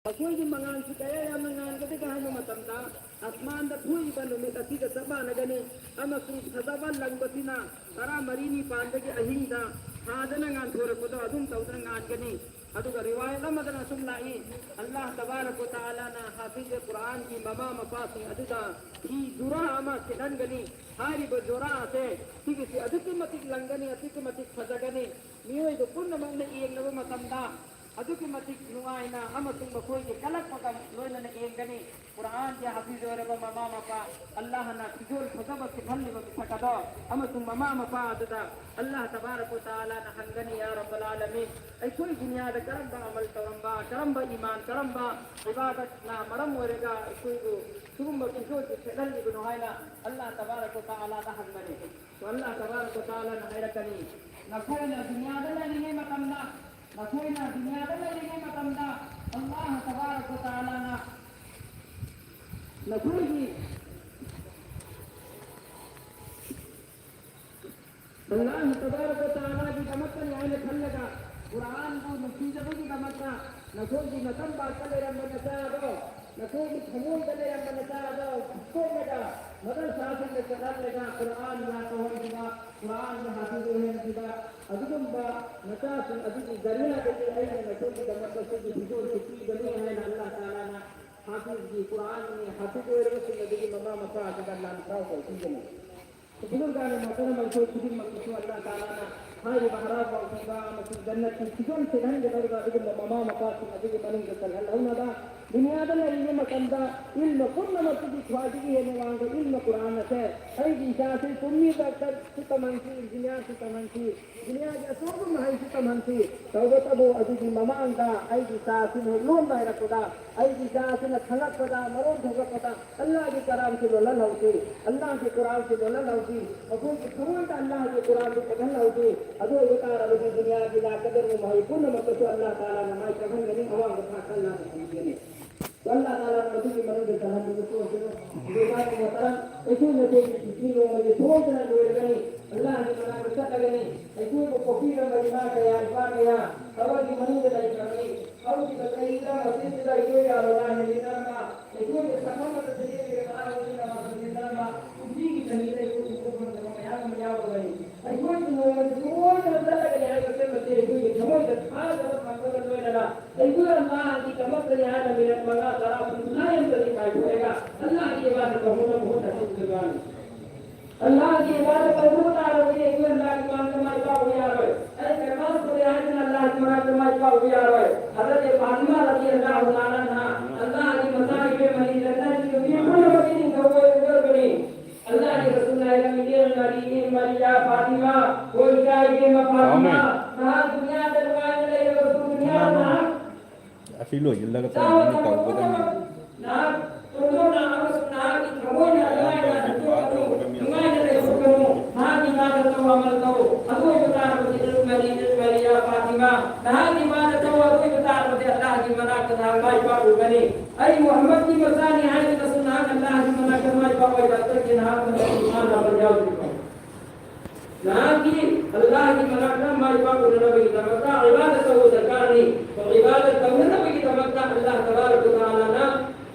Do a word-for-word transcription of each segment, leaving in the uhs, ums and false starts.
ꯃꯈꯣꯏꯒꯤ ꯃꯉꯥꯜꯁꯤ ꯀꯌꯥ ꯌꯥꯝꯅ ꯉꯥꯟꯒꯗꯒꯦ ꯍꯥꯏꯕ ꯃꯇꯝꯗ, ꯑꯁꯃꯥꯟꯗ ꯊꯣꯛꯏꯕ ꯅꯨꯃꯤꯠ ꯑꯁꯤꯒ ꯆꯞ ꯃꯥꯟꯅꯒꯅꯤ꯫ ꯑꯃꯁꯨꯡ ꯐꯖꯕ ꯂꯪꯕꯁꯤꯅ ꯇꯔꯥꯃꯔꯤꯅꯤ ꯄꯥꯟꯕꯒꯤ ꯑꯍꯤꯡꯗ ꯊꯥꯗꯅ ꯉꯥꯟꯊꯣꯔꯛꯄꯗꯣ ꯑꯗꯨꯝ ꯇꯧꯗꯅ ꯉꯥꯟꯒꯅꯤ꯫ ꯑꯗꯨꯒ ꯔꯤꯋꯥꯌꯠ ꯑꯃꯗꯅ ꯑꯁꯨꯝ ꯂꯥꯛꯏ, ꯑꯜꯂꯥꯍ ꯇꯕꯥꯔꯛ ꯋ ꯇꯥꯂꯥꯅ ꯍꯥꯐꯤꯖ ꯀꯨꯔꯥꯟꯒꯤ ꯃꯃꯥ ꯃꯄꯥꯁꯤꯡ ꯑꯗꯨꯗ ꯐꯤ ꯖꯨꯔꯥ ꯑꯃ ꯁꯦꯠꯍꯟꯒꯅꯤ꯫ ꯍꯥꯏꯔꯤꯕ ꯖꯨꯔꯥ ꯑꯁꯦ ꯁꯤꯒꯤꯁꯤ ꯑꯗꯨꯛꯀꯤ ꯃꯇꯤꯛ ꯂꯪꯒꯅꯤ, ꯑꯗꯨꯛꯀꯤ ꯃꯇꯤꯛ ꯐꯖꯒꯅꯤ꯫ ꯃꯤꯑꯣꯏꯕ ꯄꯨꯝꯅꯃꯛꯅ ꯌꯦꯡꯂꯕ ꯃꯇꯝꯗ ꯑꯗꯨꯛꯀꯤ ꯃꯇꯤꯛ ꯅꯨꯡꯉꯥꯏꯅ ꯑꯃꯁꯨꯡ ꯃꯈꯣꯏꯒꯤ ꯀꯂꯛꯄꯒ ꯂꯣꯏꯅꯅ ꯌꯦꯡꯒꯅꯤ꯫ ꯀꯨꯔꯥꯟꯒꯤ ꯍꯥꯐꯤꯖ ꯑꯣꯏꯔꯕ ꯃꯃꯥ ꯃꯄꯥ, ꯑꯜꯂꯥꯍꯅ ꯐꯤꯖꯣꯜ ꯐꯖꯕ ꯁꯦꯠꯍꯜꯂꯤꯕ ꯃꯤꯁꯛ ꯑꯗꯣ ꯑꯃꯁꯨꯡ ꯃꯃꯥ ꯃꯄꯥ ꯑꯗꯨꯗ ꯑꯜꯂꯥꯍ ꯇꯕꯥꯔꯛ ꯋ ꯇꯥꯂꯥꯅ ꯍꯪꯒꯅꯤ, ꯌꯥ ꯔꯕ꯭ꯕꯜ ꯑꯥꯂꯃꯤꯟ, ꯑꯩꯈꯣꯏ ꯗꯨꯅꯤꯌꯥꯗ ꯀꯔꯝꯕ ꯑꯃꯜ ꯇꯧꯔꯝꯕ, ꯀꯔꯝꯕ ꯏꯃꯥꯟ, ꯀꯔꯝꯕ ꯏꯕꯥꯗꯠꯅ ꯃꯔꯝ ꯑꯣꯏꯔꯒ ꯑꯩꯈꯣꯏꯕꯨ ꯁꯤꯒꯨꯝꯕ ꯐꯤꯖꯣꯜꯁꯤ ꯁꯦꯠꯍꯜꯂꯤꯕꯅꯣ ꯍꯥꯏꯅ ꯑꯜꯂꯥꯍ ꯇꯕꯥꯔꯛ ꯋ ꯇꯥꯂꯥꯗ ꯍꯪꯒꯅꯤ꯫ ꯑꯜꯂꯥꯍ ꯇꯕꯥꯔꯛ ꯋ ꯇꯥꯂꯥꯅ ꯍꯥꯏꯔꯛꯀꯅꯤ, ꯅꯈꯣꯏꯅ ꯗꯨꯅꯤꯌꯥꯗ ꯂꯩꯔꯤꯉꯩ ꯃꯇꯝꯗ, ꯅꯈꯣꯏꯅ ꯗꯨꯅꯤꯌꯥꯗ ꯂꯩꯔꯤꯉꯩ ꯃꯇꯝꯗ ꯑꯜꯂꯥꯍ ꯇꯕꯥꯔꯛ ꯋ ꯇꯥꯂꯥꯅ ꯅꯈꯣꯏꯒꯤ ꯑꯜꯂꯥꯍ ꯇꯕꯥꯔꯛ ꯋ ꯇꯥꯂꯥꯒꯤꯗꯃꯛꯇꯅꯤ ꯍꯥꯏꯅ ꯈꯜꯂꯒ, ꯀꯨꯔꯥꯟꯕꯨ ꯅꯨꯡꯁꯤꯖꯕꯒꯤꯗꯃꯛꯇ ꯅꯈꯣꯏꯒꯤ ꯅꯇꯝꯄꯥꯛꯇ ꯂꯩꯔꯝꯕ ꯅꯆꯥ ꯑꯗꯣ, ꯅꯈꯣꯏꯒꯤ ꯊꯃꯣꯏꯗ ꯂꯩꯔꯝꯕ ꯅꯆꯥ ꯑꯗꯣ ꯐꯨꯛꯇꯣꯛꯂꯒ ꯃꯗꯔꯁꯥꯁꯤꯡꯗ ꯆꯠꯍꯜꯂꯒ ꯀꯨꯔꯥꯟ ꯌꯥꯠ ꯇꯧꯍꯟꯈꯤꯕ, ꯀꯨꯔꯥꯟꯒꯤ ꯍꯥꯐꯤꯖ ꯑꯣꯏꯍꯟꯈꯤꯕ, ꯑꯗꯨꯒꯨꯝꯕ ꯅꯆꯥꯁꯤꯡ ꯑꯗꯨꯒꯤ ꯖꯔꯤꯌꯥꯗꯒꯤ ꯑꯩꯅ ꯅꯈꯣꯏꯒꯤꯗꯃꯛꯇ ꯁꯤꯒꯤ ꯐꯤꯖꯣꯜꯁꯤ ꯄꯤꯕꯅꯤ ꯍꯥꯏꯅ ꯑꯜꯂꯥꯍ ꯇꯥꯂꯥꯅ ꯍꯥꯐꯤꯖꯒꯤ ꯀꯨꯔꯥꯟꯒꯤ ꯍꯥꯐꯤꯖ ꯑꯣꯏꯔꯕꯁꯤꯡ ꯑꯗꯨꯒꯤ ꯃꯃꯥ ꯃꯄꯥ ꯑꯗꯨꯗ ꯂꯥꯟ ꯍꯔꯥꯎ ꯇꯧꯕꯤꯒꯅꯤ꯫ ꯕꯨꯖꯨꯔꯒꯥꯅ ꯃꯣꯍꯇꯔꯝ, ꯑꯩꯈꯣꯏ ꯈꯨꯗꯤꯡꯃꯛꯀꯤꯁꯨ ꯑꯜꯂꯥꯍ ꯇꯥꯂꯥꯅ ꯍꯥꯏꯔꯤꯕ ꯍꯔꯥꯎ ꯇꯧꯕꯤꯕ ꯑꯃꯁꯨꯡ ꯖꯟꯅꯠꯀꯤ ꯐꯤꯖꯣꯜ ꯁꯦꯠꯍꯟꯒꯗꯧꯔꯤꯕ ꯑꯗꯨꯒꯨꯝꯕ ꯃꯃꯥ ꯃꯄꯥꯁꯤꯡ ꯑꯗꯨꯒꯤ ꯃꯅꯨꯡꯗ ꯆꯜꯍꯜꯍꯧꯅꯕ, ꯗꯨꯅꯤꯌꯥꯗ ꯂꯩꯔꯤꯉꯩ ꯃꯇꯝꯗ ꯏꯜꯃ ꯄꯨꯝꯅꯃꯛꯇꯒꯤ ꯈ꯭ꯋꯥꯏꯗꯒꯤ ꯍꯦꯟꯅ ꯋꯥꯡꯕ ꯏꯜꯃ ꯀꯨꯔꯥꯟ ꯑꯁꯦ ꯑꯩꯒꯤ ꯏꯆꯥꯁꯤ ꯇꯨꯝꯃꯤꯕ ꯗꯥꯛꯇꯔꯁꯨ ꯇꯝꯍꯟꯁꯤ, ꯏꯟꯖꯤꯅꯤꯌꯥꯔꯁꯨ ꯇꯝꯍꯟꯁꯤ, ꯗꯨꯅꯤꯌꯥꯒꯤ ꯑꯆꯧꯕ ꯃꯍꯩꯁꯨ ꯇꯝꯍꯟꯁꯤ꯫ ꯇꯧꯕꯇꯕꯨ ꯑꯗꯨꯒꯤ ꯃꯃꯥꯡꯗ ꯑꯩꯒꯤ ꯏꯆꯥꯁꯤꯅ ꯍꯦꯛ ꯂꯣꯟꯕ ꯍꯩꯔꯛꯄꯗ, ꯑꯩꯒꯤ ꯏꯆꯥꯁꯤꯅ ꯈꯪꯂꯛꯄꯗ, ꯃꯔꯣꯟ ꯊꯣꯛꯂꯛꯄꯗ, ꯑꯜꯂꯥꯍꯒꯤ ꯀꯂꯥꯝꯁꯤ ꯂꯣꯜꯍꯜꯍꯧꯁꯤ, ꯑꯜꯂꯥꯍꯒꯤ ꯀꯨꯔꯥꯟꯁꯤ ꯂꯣꯜꯍꯜꯍꯧꯁꯤ, ꯃꯈꯣꯏꯒꯤ ꯊꯃꯣꯏꯗ ꯑꯜꯂꯥꯍꯒꯤ ꯀꯨꯔꯥꯟꯁꯤ ꯆꯪꯍꯜꯍꯧꯁꯤ꯫ ꯑꯗꯨ ꯑꯣꯏꯕ ꯇꯥꯔꯕꯗꯤ ꯗꯨꯅꯤꯌꯥꯒꯤ ꯂꯥꯛꯀꯗꯧꯔꯤꯕ ꯃꯍꯩ ꯄꯨꯝꯅꯃꯛꯇꯁꯨ ꯑꯜꯂꯥꯍ ꯇꯥꯂꯥꯅ ꯃꯥꯏ ꯆꯪꯍꯟꯒꯅꯤ, ꯑꯋꯥꯡꯕ ꯊꯥꯛꯇ ꯑꯜꯂꯥꯍꯅ ꯊꯝꯕꯤꯒꯅꯤ꯫ ꯑꯜꯂꯥꯍ ꯇꯥꯂꯥꯅ ꯃꯗꯨꯒꯤ ꯃꯅꯨꯡꯗ ꯆꯜꯍꯟꯕꯤꯕ ꯑꯣꯏꯁꯅꯨ꯫ ꯑꯗꯨꯒ ꯑꯩꯈꯣꯏ ꯃꯈꯣꯏꯒꯤ ꯄꯨꯟꯁꯤ ꯅꯣꯡꯃꯒꯤ ꯁꯣꯏꯗꯅ ꯂꯣꯏꯔꯒꯅꯤ, ꯑꯜꯂꯥꯍꯒꯤ ꯃꯅꯥꯛꯇ ꯆꯠꯂꯒꯅꯤ꯫ ꯑꯩꯈꯣꯏꯕꯨ ꯄꯣꯛꯄꯤꯔꯝꯕ ꯏꯃꯥ ꯀꯌꯥ, ꯏꯄꯥ ꯀꯌꯥ ꯊꯋꯥꯏꯒꯤ ꯃꯅꯨꯡꯗ ꯂꯩꯈ꯭ꯔꯕꯅꯤ꯫ ꯍꯧꯈꯤꯕ ꯆꯍꯤ ꯇꯔꯥꯃꯥꯄꯜꯁꯤꯗ ꯑꯩꯈꯣꯏꯒꯤ ꯁꯛꯐꯝ ꯑꯗꯨꯗ ꯌꯦꯡꯂꯒ ꯃꯥꯒꯤ ꯏꯟꯅ ꯃꯥꯁꯨ ꯌꯦꯡꯅꯔꯝꯕ ꯄꯨꯟꯁꯤꯒꯤ ꯆꯍꯤꯗ ꯑꯩꯈꯣꯏ ꯎꯕ ꯐꯪꯗꯕ ꯃꯌꯥꯝ ꯑꯃ ꯌꯥꯎꯔꯕꯅꯤ꯫ ꯑꯩꯈꯣꯏꯁꯨ ꯅꯣꯡꯃꯗꯤ ꯁꯣꯏꯗꯅ ꯆꯠꯂꯒꯅꯤ ꯍꯥꯏꯕ ꯈꯟꯕꯁꯦ ꯑꯩꯈꯣꯏꯒꯤ ꯊꯃꯣꯏꯗ ꯊꯥꯖꯕ ꯊꯝꯕꯒ ꯂꯣꯏꯅꯅ ꯑꯩꯈꯣꯏ ꯑꯜꯂꯥꯍꯒꯤ ꯗꯃꯛꯇꯅꯤ ꯍꯥꯏꯅ ꯃꯤꯅꯠ ꯃꯉꯥ, ꯇꯔꯥ, ꯄꯨꯡꯈꯥꯏ ꯑꯃꯇꯗꯤ ꯀꯥꯏꯊꯣꯛꯑꯒ ꯑꯜꯂꯥꯍꯒꯤ ꯏꯕꯥꯗꯠ ꯇꯧꯍꯧꯅꯕ ꯍꯣꯠꯅꯁꯤ꯫ ꯑꯜꯂꯥꯍꯒꯤ ꯏꯕꯥꯗꯠ ꯇꯧꯗꯕ ꯇꯥꯔꯕꯗꯤ ꯑꯩꯈꯣꯏ ꯑꯜꯂꯥꯍꯒꯤ ꯃꯥꯡꯗ ꯃꯥꯏ ꯄꯥꯛꯄ ꯌꯥꯔꯣꯏ꯫ ꯑꯩ ꯀꯔꯕꯥꯁ ꯇꯧꯔꯦ ꯍꯥꯏꯗꯨꯅ ꯑꯜꯂꯥꯍꯒꯤ ꯃꯅꯥꯛꯇ ꯃꯥꯏ ꯄꯥꯛꯄ ꯌꯥꯔꯣꯏ꯫ ꯍꯖꯔꯠ ꯐꯥꯇꯤꯃꯥ ꯔꯗꯤꯌꯜꯂꯥꯍꯨ ꯇꯥꯂꯥ ꯑꯟꯍꯥ ꯑꯜꯂꯥꯍꯒꯤ ꯃꯆꯥ ꯏꯕꯦꯝꯃꯅꯤ, ꯖꯟꯅꯠꯀꯤ ꯅꯨꯄꯤ ꯄꯨꯝꯅꯃꯛꯀꯤ ꯅꯤꯡꯊꯧ ꯑꯣꯏꯔꯕꯅꯤ꯫ ꯑꯜꯂꯥꯍꯒꯤ ꯔꯁꯨꯜꯅ ꯍꯥꯏꯔꯝꯃꯤ, "ꯅꯤꯃꯔꯤ ꯅꯤꯃꯔꯤ ꯌꯥ ꯐꯥꯇꯤꯃꯥ, ꯑꯣ ꯏꯆꯥ ꯏꯕꯦꯝꯃ ꯐꯥꯇꯤꯃꯥ, ꯅꯍꯥꯛ ꯗꯨꯅꯤꯌꯥꯗ ꯅꯨꯡꯉꯥꯏꯅ ꯂꯩꯔꯕꯁꯨ ꯗꯨꯅꯤꯌꯥꯗ ꯅꯍꯥꯛ ꯑꯁꯤ ꯂꯣꯏꯁꯤꯜꯂꯒ ꯆꯥꯕ ꯆꯠꯂꯅꯤ ꯊꯛꯄ ꯇꯧꯒꯗꯕꯅꯤ꯫ ꯄꯨꯝꯅꯃꯛ ꯅꯍꯥꯛ ꯇꯣꯟꯗꯣꯟꯅ ꯑꯃꯁꯨꯡ ꯅꯍꯥꯛꯀꯤ ꯊꯃꯣꯏꯅ ꯅꯨꯡꯉꯥꯏꯅ ꯍꯟꯗꯣꯛꯀꯅꯨ, ꯅꯨꯡꯉꯥꯏꯅ ꯂꯩꯊꯣꯛꯀꯅꯨ꯫ ꯅꯍꯥꯛꯀꯤ ꯏꯕꯥꯗꯠ ꯇꯧ, ꯑꯃꯜ ꯇꯧ꯫ ꯑꯗꯨ ꯑꯣꯏꯕ ꯇꯥꯔꯕꯗꯤ ꯅꯤꯃꯔꯤ ꯅꯤꯃꯔꯤ ꯌꯥ ꯐꯥꯇꯤꯃꯥ, ꯅꯍꯥꯛꯀꯤ ꯏꯕꯥꯗꯠ ꯇꯧ, ꯑꯗꯨ ꯑꯣꯏꯕ ꯇꯥꯔꯕꯗꯤ ꯑꯜꯂꯥꯍꯒꯤ ꯃꯅꯥꯛꯇ ꯅꯍꯥꯛ ꯃꯥꯏ ꯄꯥꯛꯂꯨꯒꯅꯤ꯫ ꯑꯩ ꯃꯨꯍꯝꯃꯗꯀꯤ ꯃꯆꯥꯅꯤ ꯍꯥꯏꯗꯨꯅꯁꯨ ꯅꯍꯥꯛ ꯑꯜꯂꯥꯍꯒꯤ ꯃꯅꯥꯛꯇ ꯃꯥꯏ ꯄꯥꯛꯑꯣꯏ꯫ ꯗꯥꯛꯇꯔꯒꯤ ꯅꯍꯥꯛ ꯃꯅꯥꯛꯇ ꯏꯃꯥꯟ ꯑꯃ ꯌꯥꯎꯗ꯭ꯔꯤꯕ ꯅꯍꯥꯛꯀꯤ ꯑꯜꯂꯥꯍꯒꯤ ꯃꯅꯥꯛꯇ ꯃꯥꯏ ꯄꯥꯛꯂꯨꯅꯅꯕꯒꯤꯗꯃꯛꯇ ꯏꯕꯥꯗꯠ ꯇꯧꯕ ꯗꯔꯀꯥꯔꯅꯤ꯫ ꯏꯕꯥꯗꯠ ꯇꯧꯅꯅꯕꯒꯤꯗꯃꯛꯇ ꯑꯜꯂꯥꯍ ꯇꯕꯥꯔꯛ ꯋ ꯇꯥꯂꯥꯅ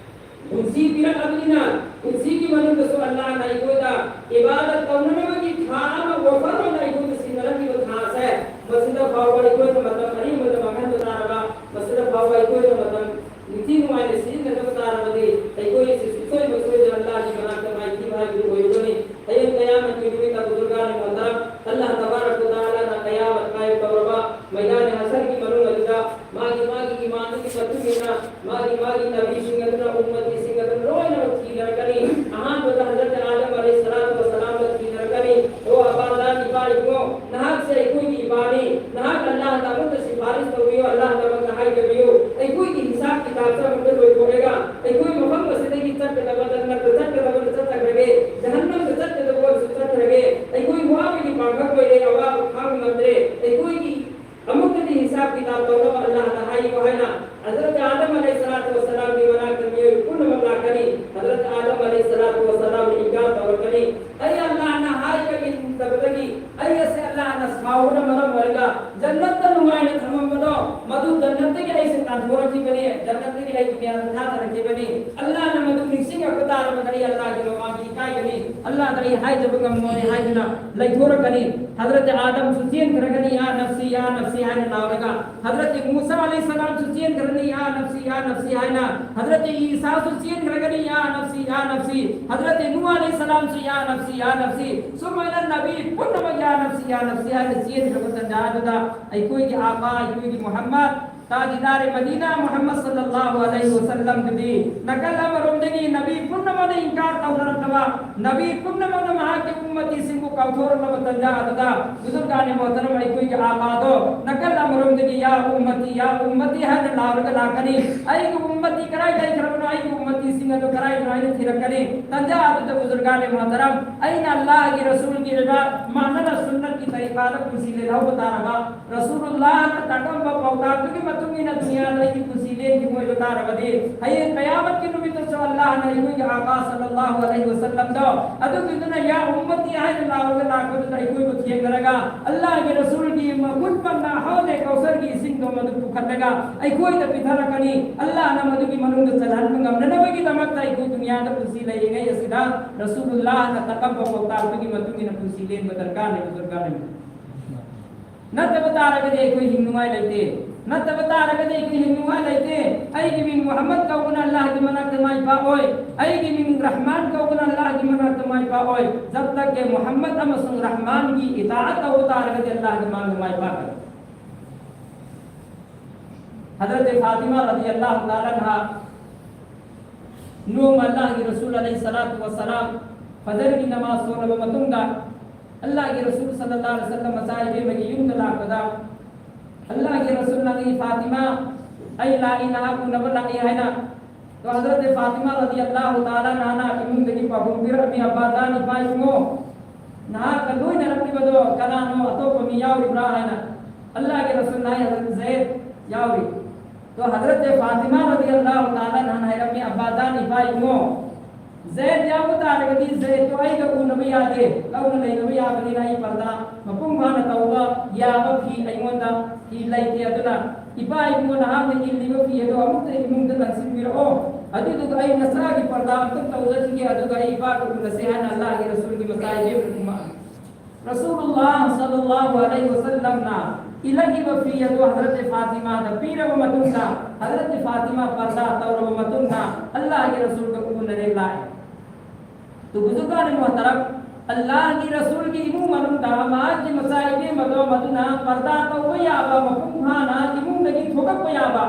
ꯄꯨꯟꯁꯤ ꯄꯤꯔꯛꯂꯕꯅꯤꯅ, ꯄꯨꯟꯁꯤꯒꯤ ꯃꯅꯨꯡꯗꯁꯨ ꯑꯜꯂꯥꯍꯅ ꯑꯩꯈꯣꯏꯗ ꯏꯕꯥꯗꯠ ꯇꯧꯅꯅꯕꯒꯤ ꯊꯥ ꯑꯃ ꯑꯣꯐꯔ ꯑꯣꯏꯅ ꯑꯩꯈꯣꯏꯗ ꯁꯤꯟꯅꯔꯛꯂꯤꯕ ꯊꯥꯁꯦ, ꯃꯁꯤꯗ ꯐꯥꯎꯕ ꯑꯩꯈꯣꯏꯅ ꯃꯇꯝ ꯑꯔꯦꯝꯕꯗ ꯃꯥꯡꯍꯟꯕ ꯇꯥꯔꯕ, ꯃꯁꯤꯗ ꯐꯥꯎꯕ ꯑꯩꯈꯣꯏꯅ ꯃꯇꯝ ꯅꯤꯡꯊꯤ ꯅꯨꯡꯉꯥꯏꯅ ꯁꯤꯖꯤꯟꯅꯗꯕ ꯇꯥꯔꯕꯗꯤ, ꯑꯩꯈꯣꯏ ꯑꯁꯤ ꯁꯨꯡꯁꯣꯏ ꯃꯁꯣꯏꯗꯅ ꯑꯜꯂꯥꯍꯒꯤ ꯃꯅꯥꯛꯇ ꯃꯥꯏꯊꯤꯕ ꯍꯥꯏꯕꯗꯨ ꯑꯣꯏꯔꯒꯅꯤ꯫ ꯍꯌꯦꯡ ꯀꯌꯥꯃꯠꯀꯤ ꯅꯨꯃꯤꯠ ꯑꯕꯨ ꯗꯨꯔꯒꯥꯅ ꯃꯣꯟꯗ ꯑꯜꯂꯥꯍ ꯇꯕꯥꯔꯛ ꯋ ꯇꯥꯂꯥꯅ ꯀꯌꯥꯃꯠ ꯀꯥꯏꯝ ꯇꯧꯔꯕ ꯃꯩꯗꯥꯟ ꯍꯁꯔꯒꯤ ꯃꯅꯨꯡ ꯑꯗꯨꯗ ꯃꯥꯒꯤ ꯃꯥꯒꯤ ꯏꯃꯥꯟꯗꯨꯒꯤ ꯃꯇꯨꯡ ꯏꯟꯅ ꯃꯥꯒꯤ ꯃꯥꯒꯤ ꯅꯕꯤꯁꯤꯡ ꯑꯗꯨꯅ, ꯎꯝꯃꯇꯤꯁꯤꯡ ꯑꯗꯨꯅ ꯂꯣꯏꯅꯃꯛ ꯊꯤꯅꯔꯛꯀꯅꯤ꯫ ꯑꯍꯥꯟꯕꯗ ꯍꯖꯔꯠ ꯑꯥꯗꯝ ꯑꯂꯩꯍꯤ ꯁꯂꯥꯇꯨ ꯋꯁꯁꯂꯥꯝꯗ ꯊꯤꯅꯔꯛꯀꯅꯤ꯫ "ꯑꯣ ꯑꯕꯥ ꯑꯗꯝ, ꯏꯄꯥ ꯏꯕꯨꯡꯉꯣ, ꯅꯍꯥꯛꯁꯦ ꯑꯩꯈꯣꯏꯒꯤ ꯏꯄꯥꯅꯤ, ꯅꯍꯥꯛ ꯑꯜꯂꯥꯍꯗ ꯑꯃꯨꯛꯇ ꯁꯤꯐꯥꯔꯤꯁ ꯇꯧꯕꯤꯌꯨ, ꯑꯜꯂꯥꯍꯗꯃꯛꯇ ꯍꯥꯏꯖꯕꯤꯌꯨ, ꯑꯩꯈꯣꯏꯒꯤ ꯍꯤꯁꯥꯕ ꯀꯤꯇꯥꯕꯁꯦ ꯑꯃꯨꯛꯇ ꯂꯣꯏꯊꯣꯛꯂꯒ ꯑꯩꯈꯣꯏ ꯃꯐꯝ ꯑꯁꯤꯗꯒꯤ ꯆꯠꯀꯗꯕ, ꯖꯟꯅꯠꯇ ꯆꯠꯀꯗꯕꯗ ꯆꯠꯆꯈ꯭ꯔꯒꯦ, ꯖꯍꯟꯅꯝꯗ ꯆꯠꯀꯗꯕ ꯑꯣꯏꯔꯁꯨ ꯆꯠꯈ꯭ꯔꯒꯦ, ꯑꯩꯈꯣꯏ ꯋꯥꯕꯒꯤ ꯄꯥꯡꯒꯜ ꯑꯣꯏꯔꯦ, ꯑꯋꯥꯕ ꯈꯥꯡꯕ ꯉꯝꯗ꯭ꯔꯦ, ꯑꯩꯈꯣꯏꯒꯤ ꯑꯃꯨꯛꯇꯗꯤ ꯍꯤꯁꯥꯕ ꯀꯤꯇꯥꯕ ꯇꯧꯅꯕ ꯑꯜꯂꯥꯍꯗ ꯍꯥꯏꯌꯨ" ꯍꯥꯏꯅ ꯍꯖꯔꯠ ꯑꯥꯗꯝ ꯑꯂꯩꯍꯤ ꯁꯂꯥꯇꯨ ꯋꯁꯁꯂꯥꯝꯒꯤ ꯃꯅꯥꯛꯇ ꯃꯤꯑꯣꯏ ꯄꯨꯝꯅꯃꯛ ꯂꯥꯛꯀꯅꯤ꯫ ꯍꯖꯔꯠ ꯑꯥꯗꯝ ꯑꯂꯩꯍꯤ ꯁꯂꯥꯇꯨ ꯋꯁꯁꯂꯥꯝꯅ ꯏꯟꯀꯥꯔ ꯃꯌꯥꯝꯗ ꯊꯥꯊꯔꯛꯈꯤꯕꯅꯤ꯫ ꯑꯜꯂꯥꯍꯅ ꯃꯗꯨ ꯅꯤꯡꯁꯤꯡꯉꯛꯄ ꯇꯥꯔꯕꯗ ꯑꯩ ꯑꯜꯂꯥꯍꯒꯤ ꯃꯃꯥꯡꯗ ꯏꯀꯥꯏꯒꯅꯤ, ꯑꯜꯂꯥꯍꯗ ꯑꯩ ꯍꯥꯏꯖꯕ ꯉꯝꯃꯣꯏ ꯍꯥꯏꯗꯨꯅ ꯂꯩꯊꯣꯔꯛꯀꯅꯤ꯫ ꯍꯖꯔꯠ ꯑꯥꯗꯝꯁꯨ ꯆꯦꯟꯈ꯭ꯔꯒꯅꯤ, "ꯌꯥ ꯅꯐꯁꯤ, ꯌꯥ ꯅꯐꯁꯤ" ꯍꯥꯏꯅ ꯂꯥꯎꯔꯒ꯫ ꯍꯖꯔꯠ ꯃꯨꯁꯥ ꯑꯂꯩꯍꯤ ꯁꯂꯥꯝꯁꯨ ꯆꯦꯟꯈ꯭ꯔꯅꯤ, "ꯌꯥ ꯅꯐꯁꯤ, ꯌꯥ ꯅꯐꯁꯤ" ꯍꯥꯏꯅ꯫ ꯍꯖꯔꯠ ꯏꯁꯥꯁꯨ ꯆꯦꯟꯈ꯭ꯔꯒꯅꯤ, "ꯌꯥ ꯅꯐꯁꯤ, ꯌꯥ ꯅꯐꯁꯤ"꯫ ꯍꯖꯔꯠ ꯅꯨꯍ ꯑꯂꯩꯍꯤ ꯁꯂꯥꯝꯁꯨ "ꯌꯥ ꯅꯐꯁꯤ, ꯌꯥ ꯅꯐꯁꯤ"꯫ ꯁꯨꯃꯥꯏꯅ ꯅꯕꯤ ꯄꯨꯝꯅꯃꯛ "ꯌꯥ ꯅꯐꯁꯤ, ꯌꯥ ꯅꯐꯁꯤ" ꯍꯥꯏꯅ ꯆꯦꯟꯈ꯭ꯔꯕ ꯇꯟꯖꯥ ꯑꯗꯨꯗ ꯑꯩꯈꯣꯏꯒꯤ ꯑꯥꯀꯥ, ꯑꯩꯈꯣꯏꯒꯤ ꯃꯨꯍꯝꯃꯗ ꯇꯥꯖꯤꯗꯥꯔꯦ ꯃꯗꯤꯅꯥ ꯃꯨꯍꯝꯃꯗ ꯁꯜꯂꯜꯂꯥꯍꯨ ꯑꯂꯩꯍꯤ ꯋꯁꯜꯂꯝꯗꯨꯗꯤ ꯅꯥꯀꯜ ꯑꯃꯔꯣꯝꯗꯒꯤ ꯅꯕꯤ ꯄꯨꯝꯅꯃꯛꯅ ꯏꯟꯀꯥꯔ ꯇꯧꯅꯔꯛꯂꯕ, ꯅꯕꯤ ꯄꯨꯝꯅꯃꯛꯅ ꯃꯍꯥꯛꯀꯤ ꯎꯝꯃꯇꯤꯁꯤꯡꯕꯨ ꯀꯥꯎꯊꯣꯔꯛꯂꯕ ꯇꯟꯖꯥ ꯑꯗꯨꯗ, ꯕꯨꯖꯨꯔꯒꯥꯅꯦ ꯃꯣꯍꯇꯔꯝ, ꯑꯩꯈꯣꯏꯒꯤ ꯑꯥꯀꯥꯗꯣ ꯅꯥꯀꯜ ꯑꯃꯔꯣꯝꯗꯒꯤ "ꯌꯥ ꯎꯝꯃꯇꯤ, ꯌꯥ ꯎꯝꯃꯇꯤ" ꯍꯥꯏꯅ ꯂꯥꯎꯔꯒ ꯂꯥꯛꯀꯅꯤ꯫ "ꯑꯩꯒꯤ ꯎꯝꯃꯇꯤ ꯀꯗꯥꯏ ꯂꯩꯈ꯭ꯔꯕꯅꯣ? ꯑꯩꯒꯤ ꯎꯝꯃꯇꯤꯁꯤꯡ ꯑꯗꯨ ꯀꯗꯥꯏꯗꯅꯣ?" ꯍꯥꯏꯅ ꯊꯤꯔꯛꯀꯅꯤ꯫ ꯇꯟꯖꯥ ꯑꯗꯨꯗ ꯕꯨꯖꯨꯔꯒꯥꯅꯦ ꯃꯣꯍꯇꯔꯝ, ꯑꯩꯅ ꯑꯜꯂꯥꯍꯒꯤ ꯔꯁꯨꯜꯒꯤ ꯏꯕꯥꯗ ꯃꯥꯟꯅꯅ ꯁꯨꯟꯅꯠꯀꯤ ꯇꯔꯤꯀꯥꯗ ꯄꯨꯟꯁꯤ ꯂꯦꯜꯍꯧꯕ ꯇꯥꯔꯕ, ꯔꯁꯨꯂꯨꯜꯂꯥꯍꯅ ꯇꯥꯛꯂꯝꯕ ꯄꯥꯎꯇꯥꯛꯇꯨꯒꯤ ꯃꯇꯨꯡ ꯏꯟꯅ ꯗꯨꯅꯤꯌꯥꯗ ꯑꯩꯒꯤ ꯄꯨꯟꯁꯤ ꯂꯦꯟꯈꯤꯕ ꯑꯣꯏꯕ ꯇꯥꯔꯕꯗꯤ, ꯍꯌꯦꯡ ꯀꯌꯥꯃꯠꯀꯤ ꯅꯨꯃꯤꯠꯇꯁꯨ ꯑꯜꯂꯥꯍꯅ ꯑꯩꯈꯣꯏꯒꯤ ꯑꯥꯀꯥ ꯁꯜꯂꯜꯂꯥꯍꯨ ꯑꯂꯩꯍꯤ ꯋꯁꯜꯂꯝꯗꯣ ꯑꯗꯨꯒꯤꯗꯨꯅ "ꯌꯥ ꯎꯝꯃꯇꯤ" ꯍꯥꯏꯅ ꯂꯥꯎꯔꯒ ꯂꯥꯛꯄꯗꯨꯗ ꯑꯩꯈꯣꯏꯕꯨ ꯊꯦꯡꯅꯔꯒ, ꯑꯜꯂꯥꯍꯒꯤ ꯔꯁꯨꯜꯒꯤ ꯃꯒꯨꯟ ꯐꯪꯅ ꯍꯧꯗꯦ ꯀꯧꯁꯔꯒꯤ ꯏꯁꯤꯡꯗꯣ ꯃꯗꯨ ꯄꯨꯈꯠꯂꯒ ꯑꯩꯈꯣꯏꯗ ꯄꯤꯊꯔꯛꯀꯅꯤ꯫ ꯑꯜꯂꯥꯍꯅ ꯃꯗꯨꯒꯤ ꯃꯅꯨꯡꯗ ꯆꯜꯍꯟꯕ ꯉꯝꯅꯅꯕꯒꯤꯗꯃꯛꯇ ꯑꯩꯈꯣꯏ ꯗꯨꯅꯤꯌꯥꯗ ꯄꯨꯟꯁꯤ ꯂꯩꯔꯤꯉꯩ ꯑꯁꯤꯗ ꯔꯁꯨꯂꯨꯜꯂꯥꯍꯅ ꯇꯥꯛꯂꯝꯕ ꯄꯥꯎꯇꯥꯛꯇꯨꯒꯤ ꯃꯇꯨꯡ ꯏꯟꯅ ꯄꯨꯟꯁꯤ ꯂꯦꯟꯕ ꯗꯔꯀꯥꯔ ꯂꯩꯕ ꯗꯔꯀꯥꯔ ꯂꯩ꯫ ꯅꯠꯇꯕ ꯇꯥꯔꯒꯗꯤ ꯑꯩꯈꯣꯏ ꯍꯤꯡꯅꯤꯡꯉꯥꯏ ꯂꯩꯇꯦ꯫ ꯅꯠꯇꯕ ꯇꯥꯔꯒꯗꯤ ꯑꯩꯈꯣꯏ ꯍꯤꯡꯅꯤꯡꯉꯥꯏ ꯂꯩꯇꯦ꯫ ꯑꯩꯒꯤ ꯃꯤꯡ ꯃꯨꯍꯝꯃꯗ ꯀꯧꯕꯅ ꯑꯜꯂꯥꯍꯒꯤ ꯃꯅꯥꯛꯇ ꯃꯥꯏ ꯄꯥꯛꯑꯣꯏ꯫ ꯑꯩꯒꯤ ꯃꯤꯡ ꯔꯍꯃꯥꯟ ꯀꯧꯕꯅ ꯑꯜꯂꯥꯍꯒꯤ ꯃꯅꯥꯛꯇ ꯃꯥꯏ ꯄꯥꯛꯑꯣꯏ꯫ ꯖꯕ ꯇꯛ ꯀꯦ ꯃꯨꯍꯝꯃꯗ ꯑꯃꯁꯨꯡ ꯔꯍꯃꯥꯟꯒꯤ ꯏꯇꯥꯑꯠ ꯇꯧꯕ ꯇꯥꯔꯒꯗꯤ ꯑꯜꯂꯥꯍꯒꯤ ꯃꯥꯡꯗ ꯃꯥꯏ ꯄꯥꯛꯀꯅꯤ꯫ ꯍꯖꯔꯠ ꯐꯥꯇꯤꯃꯥ ꯔꯗꯤꯌꯜꯂꯥꯍꯨ ꯇꯥꯂꯥ ꯑꯟꯍꯥ ꯅꯣꯡꯃ ꯑꯜꯂꯥꯍꯒꯤ ꯔꯁꯨꯜ ꯑꯂꯩꯍꯤ ꯁꯂꯥꯇꯨ ꯋꯁꯁꯂꯥꯝ ꯐꯖꯔꯒꯤ ꯅꯃꯥꯖ ꯁꯣꯜꯂꯕ ꯃꯇꯨꯡꯗ ꯑꯜꯂꯥꯍꯒꯤ ꯔꯁꯨꯜ ꯁꯜꯂꯜꯂꯥꯍꯨ ꯑꯂꯩꯍꯤ ꯋꯁꯜꯂꯝ ꯃꯆꯥ ꯏꯕꯦꯝꯃꯒꯤ ꯌꯨꯝꯗ ꯂꯥꯛꯄꯗ, ꯑꯜꯂꯥꯍꯒꯤ ꯔꯁꯨꯜꯅ, "ꯑꯩ ꯐꯥꯇꯤꯃꯥ, ꯑꯩ ꯂꯥꯛꯏ, ꯅꯍꯥꯛ ꯎꯅꯕ ꯂꯥꯛꯏ" ꯍꯥꯏꯅ꯫ ꯑꯗꯣ ꯍꯖꯔꯠ ꯐꯥꯇꯤꯃꯥ ꯔꯗꯤꯌꯜꯂꯥꯍꯨ ꯇꯥꯂꯥ ꯑꯟꯍꯥꯅ ꯏꯃꯨꯡꯗꯒꯤ ꯄꯥꯎꯈꯨꯝ ꯄꯤꯔꯛꯑꯝꯃꯤ, "ꯑꯕꯥꯖꯥꯟ, ꯏꯄꯥ ꯏꯕꯨꯡꯉꯣ, ꯅꯍꯥꯛꯀ ꯂꯣꯏꯅꯔꯛꯂꯤꯕꯗꯣ ꯀꯅꯥꯅꯣ? ꯑꯇꯣꯞꯄ ꯃꯤ ꯌꯥꯎꯔꯤꯕ꯭ꯔꯥ?" ꯍꯥꯏꯅ꯫ ꯑꯜꯂꯥꯍꯒꯤ ꯔꯁꯨꯜꯅ ꯍꯥꯏ, "ꯍꯖꯔꯠ ꯖꯩꯗ ꯌꯥꯎꯔꯤ"꯫ ꯑꯗꯣ ꯍꯖꯔꯠ ꯐꯥꯇꯤꯃꯥ ꯔꯗꯤꯌꯜꯂꯥꯍꯨ ꯇꯥꯂꯥ ꯑꯟꯍꯥꯅ ꯍꯥꯏꯔꯝꯃꯤ, "ꯑꯕꯥꯖꯥꯟ, ꯏꯄꯥ ꯏꯕꯨꯡꯉꯣ, ꯖꯩꯗ ꯌꯥꯎꯕ ꯇꯥꯔꯒꯗꯤ ꯖꯩꯗꯇꯣ ꯑꯩꯒ ꯎꯅꯕ ꯌꯥꯗꯦ, ꯂꯧꯅ ꯂꯩꯅꯕ ꯌꯥꯕꯅꯤꯅ ꯑꯩ ꯄꯔꯗꯥ ꯃꯄꯨꯡ ꯐꯥꯅ ꯇꯧꯕ ꯌꯥꯕ ꯐꯤ ꯑꯩꯉꯣꯟꯗ ꯐꯤ ꯂꯩꯇꯦ, ꯑꯗꯨꯅ "ꯏꯄꯥ ꯏꯕꯨꯡꯉꯣ, ꯅꯍꯥꯛꯅ ꯏꯜꯂꯤꯕ ꯐꯤ ꯑꯗꯣ ꯑꯃꯨꯛꯇ ꯏꯃꯨꯡꯗ ꯂꯪꯁꯤꯟꯕꯤꯔꯛꯑꯣ, ꯑꯗꯨꯗꯨꯒ ꯑꯩ ꯅꯁꯥꯒꯤ ꯄꯔꯗꯥ ꯑꯝꯇꯪ ꯇꯧꯖꯈꯤꯒꯦ, ꯑꯗꯨꯒ ꯑꯩ ꯏꯄꯥꯒ ꯎꯅꯁꯦ" ꯍꯥꯏꯅ ꯑꯜꯂꯥꯍꯒꯤ ꯔꯁꯨꯜꯒꯤ ꯃꯆꯥ ꯏꯕꯦꯝꯃ ꯔꯁꯨꯂꯨꯜꯂꯥꯍ ꯁꯜꯂꯜꯂꯥꯍꯨ ꯑꯂꯩꯍꯤ ꯋꯁꯜꯂꯝꯅ ꯏꯜꯂꯛꯏꯕ ꯐꯤ ꯑꯗꯨ ꯍꯖꯔꯠ ꯐꯥꯇꯤꯃꯥꯗ ꯄꯤꯔꯕ ꯃꯇꯨꯡꯗ, ꯍꯖꯔꯠ ꯐꯥꯇꯤꯃꯥ ꯄꯔꯗꯥ ꯇꯧꯔꯕ ꯃꯇꯨꯡꯗ, ꯑꯜꯂꯥꯍꯒꯤ ꯔꯁꯨꯜꯒ ꯎꯅꯔꯦ ꯂꯥꯛꯑꯦ꯫ ꯇꯨ ꯕꯨꯖꯨꯔꯒꯥꯅꯤ ꯃꯣꯍꯇꯔꯝ, ꯑꯜꯂꯥꯍꯒꯤ ꯔꯁꯨꯜꯒꯤ ꯏꯃꯨꯡ ꯃꯅꯨꯡꯗ ꯃꯍꯥꯛꯀꯤ ꯃꯆꯥ ꯏꯕꯦꯝꯃꯗꯣ ꯃꯗꯨꯅ ꯄꯔꯗꯥ ꯇꯧꯕ ꯌꯥꯕ, ꯃꯄꯨꯡ ꯐꯥꯅ ꯏꯃꯨꯡꯗꯒꯤ ꯊꯣꯛꯂꯛꯄ ꯌꯥꯕ,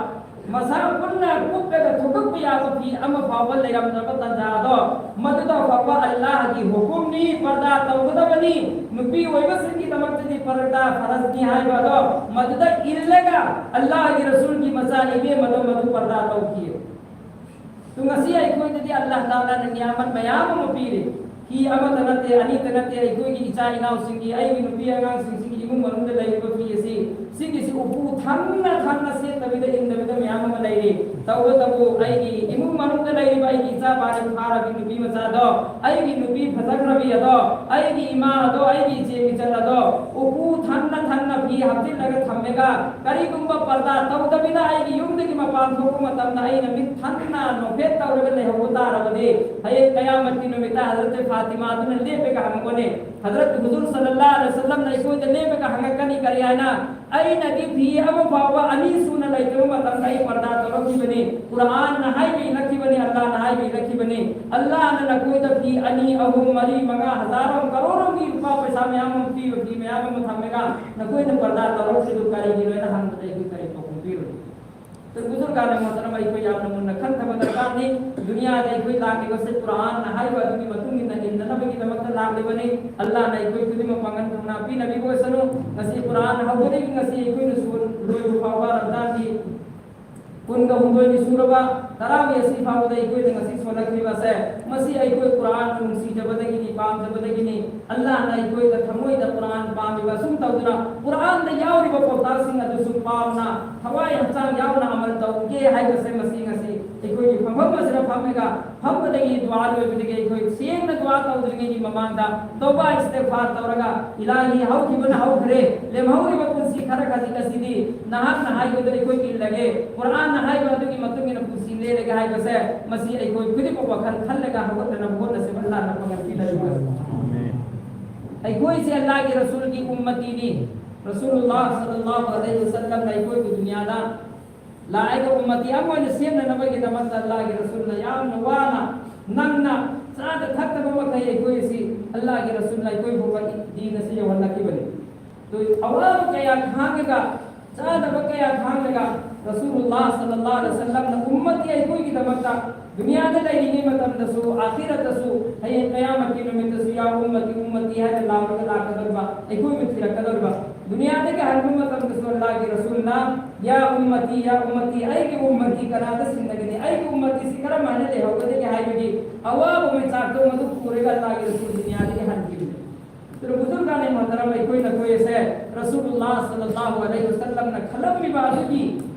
ꯃꯁꯥ ꯄꯨꯟꯅ ꯀꯨꯞꯂꯒ ꯊꯣꯛꯂꯛꯄ ꯌꯥꯕ ꯐꯤ ꯑꯃ ꯐꯥꯎꯕ ꯂꯩꯔꯝꯗꯕ ꯇꯥꯟꯖꯥꯗꯣ, ꯃꯗꯨꯗ ꯐꯥꯎꯕ ꯑꯜꯂꯥꯍꯒꯤ ꯍꯨꯀꯨꯝꯅꯤ, ꯄꯔꯗꯥ ꯇꯧꯒꯗꯕꯅꯤ, ꯅꯨꯄꯤ ꯑꯣꯏꯕꯁꯤꯡꯒꯤꯗꯃꯛꯇꯗꯤ ꯄꯔꯗꯥ ꯐꯔꯖꯅꯤ ꯍꯥꯏꯕ ꯑꯗꯣ, ꯃꯗꯨꯗ ꯏꯜꯂꯒ ꯑꯜꯂꯥꯍꯒꯤ ꯔꯁꯨꯜꯒꯤ ꯃꯆꯥ ꯏꯕꯦꯝꯃꯗꯣ ꯃꯗꯨ ꯄꯔꯗꯥ ꯇꯧꯈꯤ꯫ ꯇꯨ ꯉꯁꯤ ꯑꯩꯈꯣꯏꯗꯗꯤ ꯑꯜꯂꯥꯍ ꯇꯥꯂꯥꯅ ꯅꯤꯌꯥꯃꯠ ꯃꯌꯥꯝ ꯑꯃ ꯄꯤꯔꯤ꯫ ꯐꯤ ꯑꯃꯠꯇ ꯅꯠꯇꯦ, ꯑꯅꯤꯇ ꯅꯠꯇꯦ, ꯑꯩꯈꯣꯏꯒꯤ ꯏꯆꯥ ꯏꯅꯥꯎꯁꯤꯡꯒꯤ, ꯑꯩꯒꯤ ꯅꯨꯄꯤ ꯑꯉꯥꯡꯁꯤꯡꯁꯤꯒꯤ ꯏꯃꯨꯡ ꯃꯅꯨꯡꯗ ꯂꯩꯔꯤꯕ ꯐꯤ ꯑꯁꯤ, ꯁꯤꯒꯤꯁꯤ ꯎꯄꯨ ꯊꯟꯅ ꯊꯟꯅ ꯁꯦꯠꯇꯕꯤꯗ ꯏꯟꯗꯕꯤꯗ ꯃꯌꯥꯝ ꯑꯃ ꯂꯩꯔꯤ꯫ ꯇꯧꯕꯇꯕꯨ ꯑꯩꯒꯤ ꯏꯃꯨꯡ ꯃꯅꯨꯡꯗ ꯂꯩꯔꯤꯕ ꯑꯩꯒꯤ ꯏꯆꯥ ꯄꯥꯔꯤ ꯐꯥꯔꯕꯤ ꯅꯨꯄꯤ ꯃꯆꯥꯗꯣ, ꯑꯩꯒꯤ ꯅꯨꯄꯤ ꯐꯖꯈ꯭ꯔꯕꯤ ꯑꯗꯣ, ꯑꯩꯒꯤ ꯏꯃꯥ ꯑꯗꯣ, ꯑꯩꯒꯤ ꯏꯆꯦ ꯏꯆꯜ ꯑꯗꯣ ꯎꯄꯨ ꯊꯟꯅ ꯊꯟꯅ ꯐꯤ ꯍꯥꯞꯆꯤꯜꯂꯒ ꯊꯝꯃꯦꯒ, ꯀꯔꯤꯒꯨꯝꯕ ꯄꯔꯗꯥ ꯇꯧꯗꯕꯤꯗ ꯑꯩꯒꯤ ꯌꯨꯝꯗꯒꯤ ꯃꯄꯥꯟ ꯊꯣꯛꯄ ꯃꯇꯝꯗ ꯑꯩꯅ ꯃꯤꯠ ꯊꯟꯅ ꯅꯣꯐꯦꯠ ꯇꯧꯔꯒ ꯂꯩꯍꯧꯕ ꯇꯥꯔꯕꯗꯤ, ꯍꯌꯦꯡ ꯀꯌꯥꯃꯠꯀꯤ ꯅꯨꯃꯤꯠꯇ ꯍꯖꯔꯠ ꯐꯥꯇꯤꯃꯥꯗꯨꯅ ꯂꯦꯞꯄꯒ ꯍꯪꯉꯛꯑꯣꯅꯦ꯫ ꯍꯖꯔꯠ ꯍꯨꯖꯨꯔ ꯁꯜꯂꯜꯂꯥꯍꯨ ꯑꯂꯩꯍꯤ ꯋꯁꯜꯂꯝꯅ ꯑꯩꯈꯣꯏꯗ ꯂꯦꯞꯄꯒ ꯍꯪꯉꯛꯀꯅꯤ, ꯀꯔꯤ ꯍꯥꯏꯅ? "ꯑꯩꯅꯗꯤ ꯐꯤ ꯑꯃ ꯐꯥꯎꯕ ꯑꯅꯤ ꯁꯨꯅ ꯂꯩꯇꯕ ꯃꯇꯝꯗ ꯑꯩ ꯄꯔꯗꯥ ꯇꯧꯔꯛꯈꯤꯕꯅꯤ꯫ ꯀꯨꯔꯥꯟꯅ ꯍꯥꯏꯕ ꯏꯜꯂꯛꯈꯤꯕꯅꯤ, ꯑꯜꯂꯥꯍꯅ ꯍꯥꯏꯕ ꯏꯜꯂꯛꯈꯤꯕꯅꯤ꯫ ꯑꯜꯂꯥꯍꯅ ꯅꯈꯣꯏꯗ ꯐꯤ ꯑꯅꯤ, ꯑꯍꯨꯝ, ꯃꯔꯤ, ꯃꯉꯥ, ꯍꯖꯥꯔ ꯑꯃ, ꯀꯔꯣꯔ ꯑꯃꯒꯤ ꯂꯨꯄꯥ ꯄꯩꯁꯥ ꯃꯌꯥꯝ ꯑꯃ ꯄꯤꯕ ꯐꯤ ꯃꯌꯥꯝ ꯑꯃ ꯊꯝꯃꯒ ꯅꯈꯣꯏꯅ ꯄꯔꯗꯥ ꯇꯧꯔꯛꯇ꯭ꯔꯤꯗꯨ ꯀꯔꯤꯒꯤꯅꯣ?" ꯍꯥꯏꯅ ꯍꯪꯕꯗ ꯑꯩꯈꯣꯏ ꯀꯔꯤ ꯄꯥꯎꯈꯨꯝ ꯄꯤꯔꯨꯅꯤ? ꯇꯨ ꯕꯨꯖꯨꯔꯒꯥꯅꯤ ꯃꯣꯍꯇꯔꯝ, ꯑꯩꯈꯣꯏ ꯌꯥꯝꯅ ꯃꯨꯟꯅ ꯈꯟꯊꯕ ꯗꯔꯀꯥꯔꯅꯤ꯫ ꯗꯨꯅꯤꯌꯥꯗ ꯑꯩꯈꯣꯏ ꯂꯥꯛꯂꯤꯕꯁꯦ ꯀꯨꯔꯥꯟꯅ ꯍꯥꯏꯕ ꯑꯗꯨꯒꯤ ꯃꯇꯨꯡ ꯏꯟꯅ ꯏꯟꯅꯅꯕꯒꯤꯗꯃꯛꯇ ꯂꯥꯛꯂꯤꯕꯅꯤ꯫ ꯑꯜꯂꯥꯍꯅ ꯑꯩꯈꯣꯏ ꯈꯨꯗꯤꯡꯃꯛ ꯄꯥꯡꯒꯜ ꯊꯧꯅꯥ ꯄꯤꯅꯕꯤꯕ ꯑꯣꯏꯁꯅꯨ꯫ ꯉꯁꯤ ꯀꯨꯔꯥꯟ ꯍꯧꯕꯗꯒꯤ ꯉꯁꯤ ꯑꯩꯈꯣꯏꯅ ꯁꯨ-, ꯂꯣꯏꯕ ꯐꯥꯎꯕ ꯔꯝꯖꯥꯟꯒꯤ ꯀꯨꯟꯒ ꯍꯨꯝꯗꯣꯏꯅꯤ ꯁꯨꯔꯕ ꯇꯔꯥꯃꯔꯤ ꯑꯁꯤ ꯐꯥꯎꯕꯗ ꯑꯩꯈꯣꯏꯅ ꯉꯁꯤ ꯁꯣꯜꯂꯛꯂꯤꯕꯁꯦ, ꯃꯁꯤ ꯑꯩꯈꯣꯏ ꯀꯨꯔꯥꯟ ꯅꯨꯡꯁꯤꯖꯕꯗꯒꯤꯅꯤ, ꯄꯥꯝꯖꯕꯗꯒꯤꯅꯤ꯫ ꯑꯜꯂꯥꯍꯅ ꯑꯩꯈꯣꯏꯗ ꯊꯃꯣꯏꯗ ꯀꯨꯔꯥꯟ ꯄꯥꯝꯃꯤꯕ ꯑꯁꯨꯝ ꯇꯧꯗꯨꯅ ꯀꯨꯔꯥꯟꯗ ꯌꯥꯎꯔꯤꯕ ꯄꯥꯎꯇꯥꯛꯁꯤꯡ ꯑꯗꯨꯁꯨ ꯄꯥꯝꯅ ꯊꯋꯥꯏ ꯍꯛꯆꯥꯡ ꯌꯥꯎꯅ ꯑꯃꯜ ꯇꯧꯒꯦ ꯍꯥꯏꯕꯁꯦ ꯃꯁꯤ ꯉꯁꯤ ꯑꯩꯈꯣꯏꯒꯤ ꯐꯝꯐꯝ ꯑꯃꯁꯤꯗ ꯐꯝꯃꯒ, ꯐꯝꯕꯗꯒꯤ ꯗꯨꯋꯥ ꯂꯣꯏꯕꯗꯒꯤ ꯑꯩꯈꯣꯏ ꯁꯦꯡꯅ ꯗꯨꯋꯥ ꯇꯧꯗ꯭ꯔꯤꯉꯩꯒꯤ ꯃꯃꯥꯡꯗ ꯇꯧꯕꯥ ꯏꯁꯇꯤꯒꯐꯥꯔ ꯇꯧꯔꯒ, "ꯏꯂꯥꯍꯤ, ꯍꯧꯈꯤꯕꯅ ꯍꯧꯈ꯭ꯔꯦ, ꯂꯦꯝꯍꯧꯔꯤꯕ ꯄꯨꯟꯁꯤ ꯈꯔ ꯈꯖꯤꯛ ꯑꯁꯤꯗꯤ ꯅꯍꯥꯛꯅ ꯍꯥꯏꯕꯗꯨ ꯑꯩꯈꯣꯏ ꯏꯜꯂꯒꯦ, ꯀꯨꯔꯥꯟꯅ ꯍꯥꯏꯕ ꯑꯗꯨꯒꯤ ꯃꯇꯨꯡ ꯏꯟꯅ ꯄꯨꯟꯁꯤ ꯂꯦꯜꯂꯒꯦ" ꯍꯥꯏꯕꯁꯦ, ꯃꯁꯤ ꯑꯩꯈꯣꯏ ꯈꯨꯗꯤꯡꯃꯛ ꯋꯥꯈꯜ ꯈꯜꯂꯒ ꯍꯧꯒꯠꯅꯅꯕ ꯍꯣꯠꯅꯁꯤ꯫ ꯑꯜꯂꯥꯍꯅ ꯄꯥꯡꯒꯜ ꯄꯤꯅꯔꯤꯕ꯫ ꯑꯩꯈꯣꯏꯁꯦ ꯑꯜꯂꯥꯍꯒꯤ ꯔꯁꯨꯜꯒꯤ ꯎꯝꯃꯇꯤꯅꯤ꯫ ꯔꯁꯨꯜꯂꯥꯍ ꯁꯜꯂꯜꯂꯥꯍꯨ ꯑꯂꯩꯍꯤ ꯋꯁꯜꯂꯝꯅ ꯑꯩꯈꯣꯏꯕꯨ ꯗꯨꯅꯤꯌꯥꯗ ꯂꯥꯛꯏꯕ ꯎꯝꯃꯇꯤ ꯑꯃ ꯑꯣꯏꯅ ꯁꯦꯝꯅꯅꯕꯒꯤꯗꯃꯛꯇ ꯑꯜꯂꯥꯍꯒꯤ ꯔꯁꯨꯜꯅ ꯌꯥꯝꯅ ꯋꯥꯅ, ꯅꯪꯅ ꯆꯥꯗ ꯊꯛꯇꯕ ꯃꯈꯩ ꯑꯩꯈꯣꯏ ꯑꯁꯤ ꯑꯜꯂꯥꯍꯒꯤ ꯔꯁꯨꯜꯅ ꯑꯩꯈꯣꯏ ꯐꯥꯎꯕ ꯗꯤꯟ ꯑꯁꯤ ꯌꯧꯍꯜꯂꯛꯈꯤꯕꯅꯤ꯫ ꯑꯗꯨ ꯑꯋꯥꯕ ꯀꯌꯥ ꯈꯥꯡꯉꯒ, ꯆꯥꯗꯕ ꯀꯌꯥ ꯈꯥꯡꯉꯒ, ꯔꯁꯨꯜꯂꯥꯍ ꯁꯜꯂꯜꯂꯥꯍꯨ ꯑꯂꯩꯍꯤ ꯋꯁꯜꯂꯝꯅ ꯎꯝꯃꯇꯤ ꯑꯩꯈꯣꯏꯒꯤꯗꯃꯛꯇ ꯗꯨꯅꯤꯌꯥꯗ ꯂꯩꯔꯤꯉꯩ ꯃꯇꯝꯗꯁꯨ, ꯑꯥꯈꯤꯔꯠꯇꯁꯨ, ꯍꯌꯦꯡ ꯀꯌꯥꯃꯠꯀꯤ ꯅꯨꯃꯤꯠꯇꯁꯨ, "ꯌꯥ ꯎꯝꯃꯇꯤ, ꯎꯝꯃꯇꯤ" ꯍꯥꯏꯅ ꯂꯥꯎꯔꯒ ꯂꯥꯛꯀꯗꯧꯔꯤꯕ, ꯑꯩꯈꯣꯏꯕꯨ ꯊꯤꯔꯛꯀꯗꯧꯔꯤꯕ꯫ ꯗꯨꯅꯤꯌꯥꯗꯒꯤ ꯍꯟꯕ ꯃꯇꯝꯗꯁꯨ ꯑꯜꯂꯥꯍꯒꯤ ꯔꯁꯨꯜꯅ, "ꯌꯥ ꯎꯝꯃꯇꯤ, ꯌꯥ ꯎꯝꯃꯇꯤ, ꯑꯩꯒꯤ ꯎꯝꯃꯇꯤ ꯀꯅꯥꯗ ꯁꯤꯟꯅꯒꯅꯤ? ꯑꯩꯒꯤ ꯎꯝꯃꯇꯤꯁꯤ ꯀꯔꯝ ꯍꯥꯏꯅ ꯂꯩꯍꯧꯒꯗꯒꯦ?" ꯍꯥꯏꯕꯒꯤ ꯑꯋꯥꯕ ꯃꯩꯆꯥꯛꯇꯣ ꯃꯗꯨ ꯄꯨꯔꯒ ꯑꯜꯂꯥꯍꯒꯤ ꯔꯁꯨꯜ ꯗꯨꯅꯤꯌꯥꯗꯒꯤ ꯍꯟꯈꯤꯕꯅꯤ꯫ ꯑꯗꯨꯅ ꯕꯨꯖꯨꯔꯒꯥꯅꯦ ꯃꯣꯍꯇꯔꯝ, ꯑꯩꯈꯣꯏꯅ ꯑꯩꯈꯣꯏ ꯑꯁꯦ ꯔꯁꯨꯜꯂꯥꯍ ꯁꯜꯂꯜꯂꯥꯍꯨ ꯑꯂꯩꯍꯤ ꯋꯁꯜꯂꯝꯅ ꯈꯜꯂꯝꯃꯤꯕ ꯑꯗꯨꯒꯤ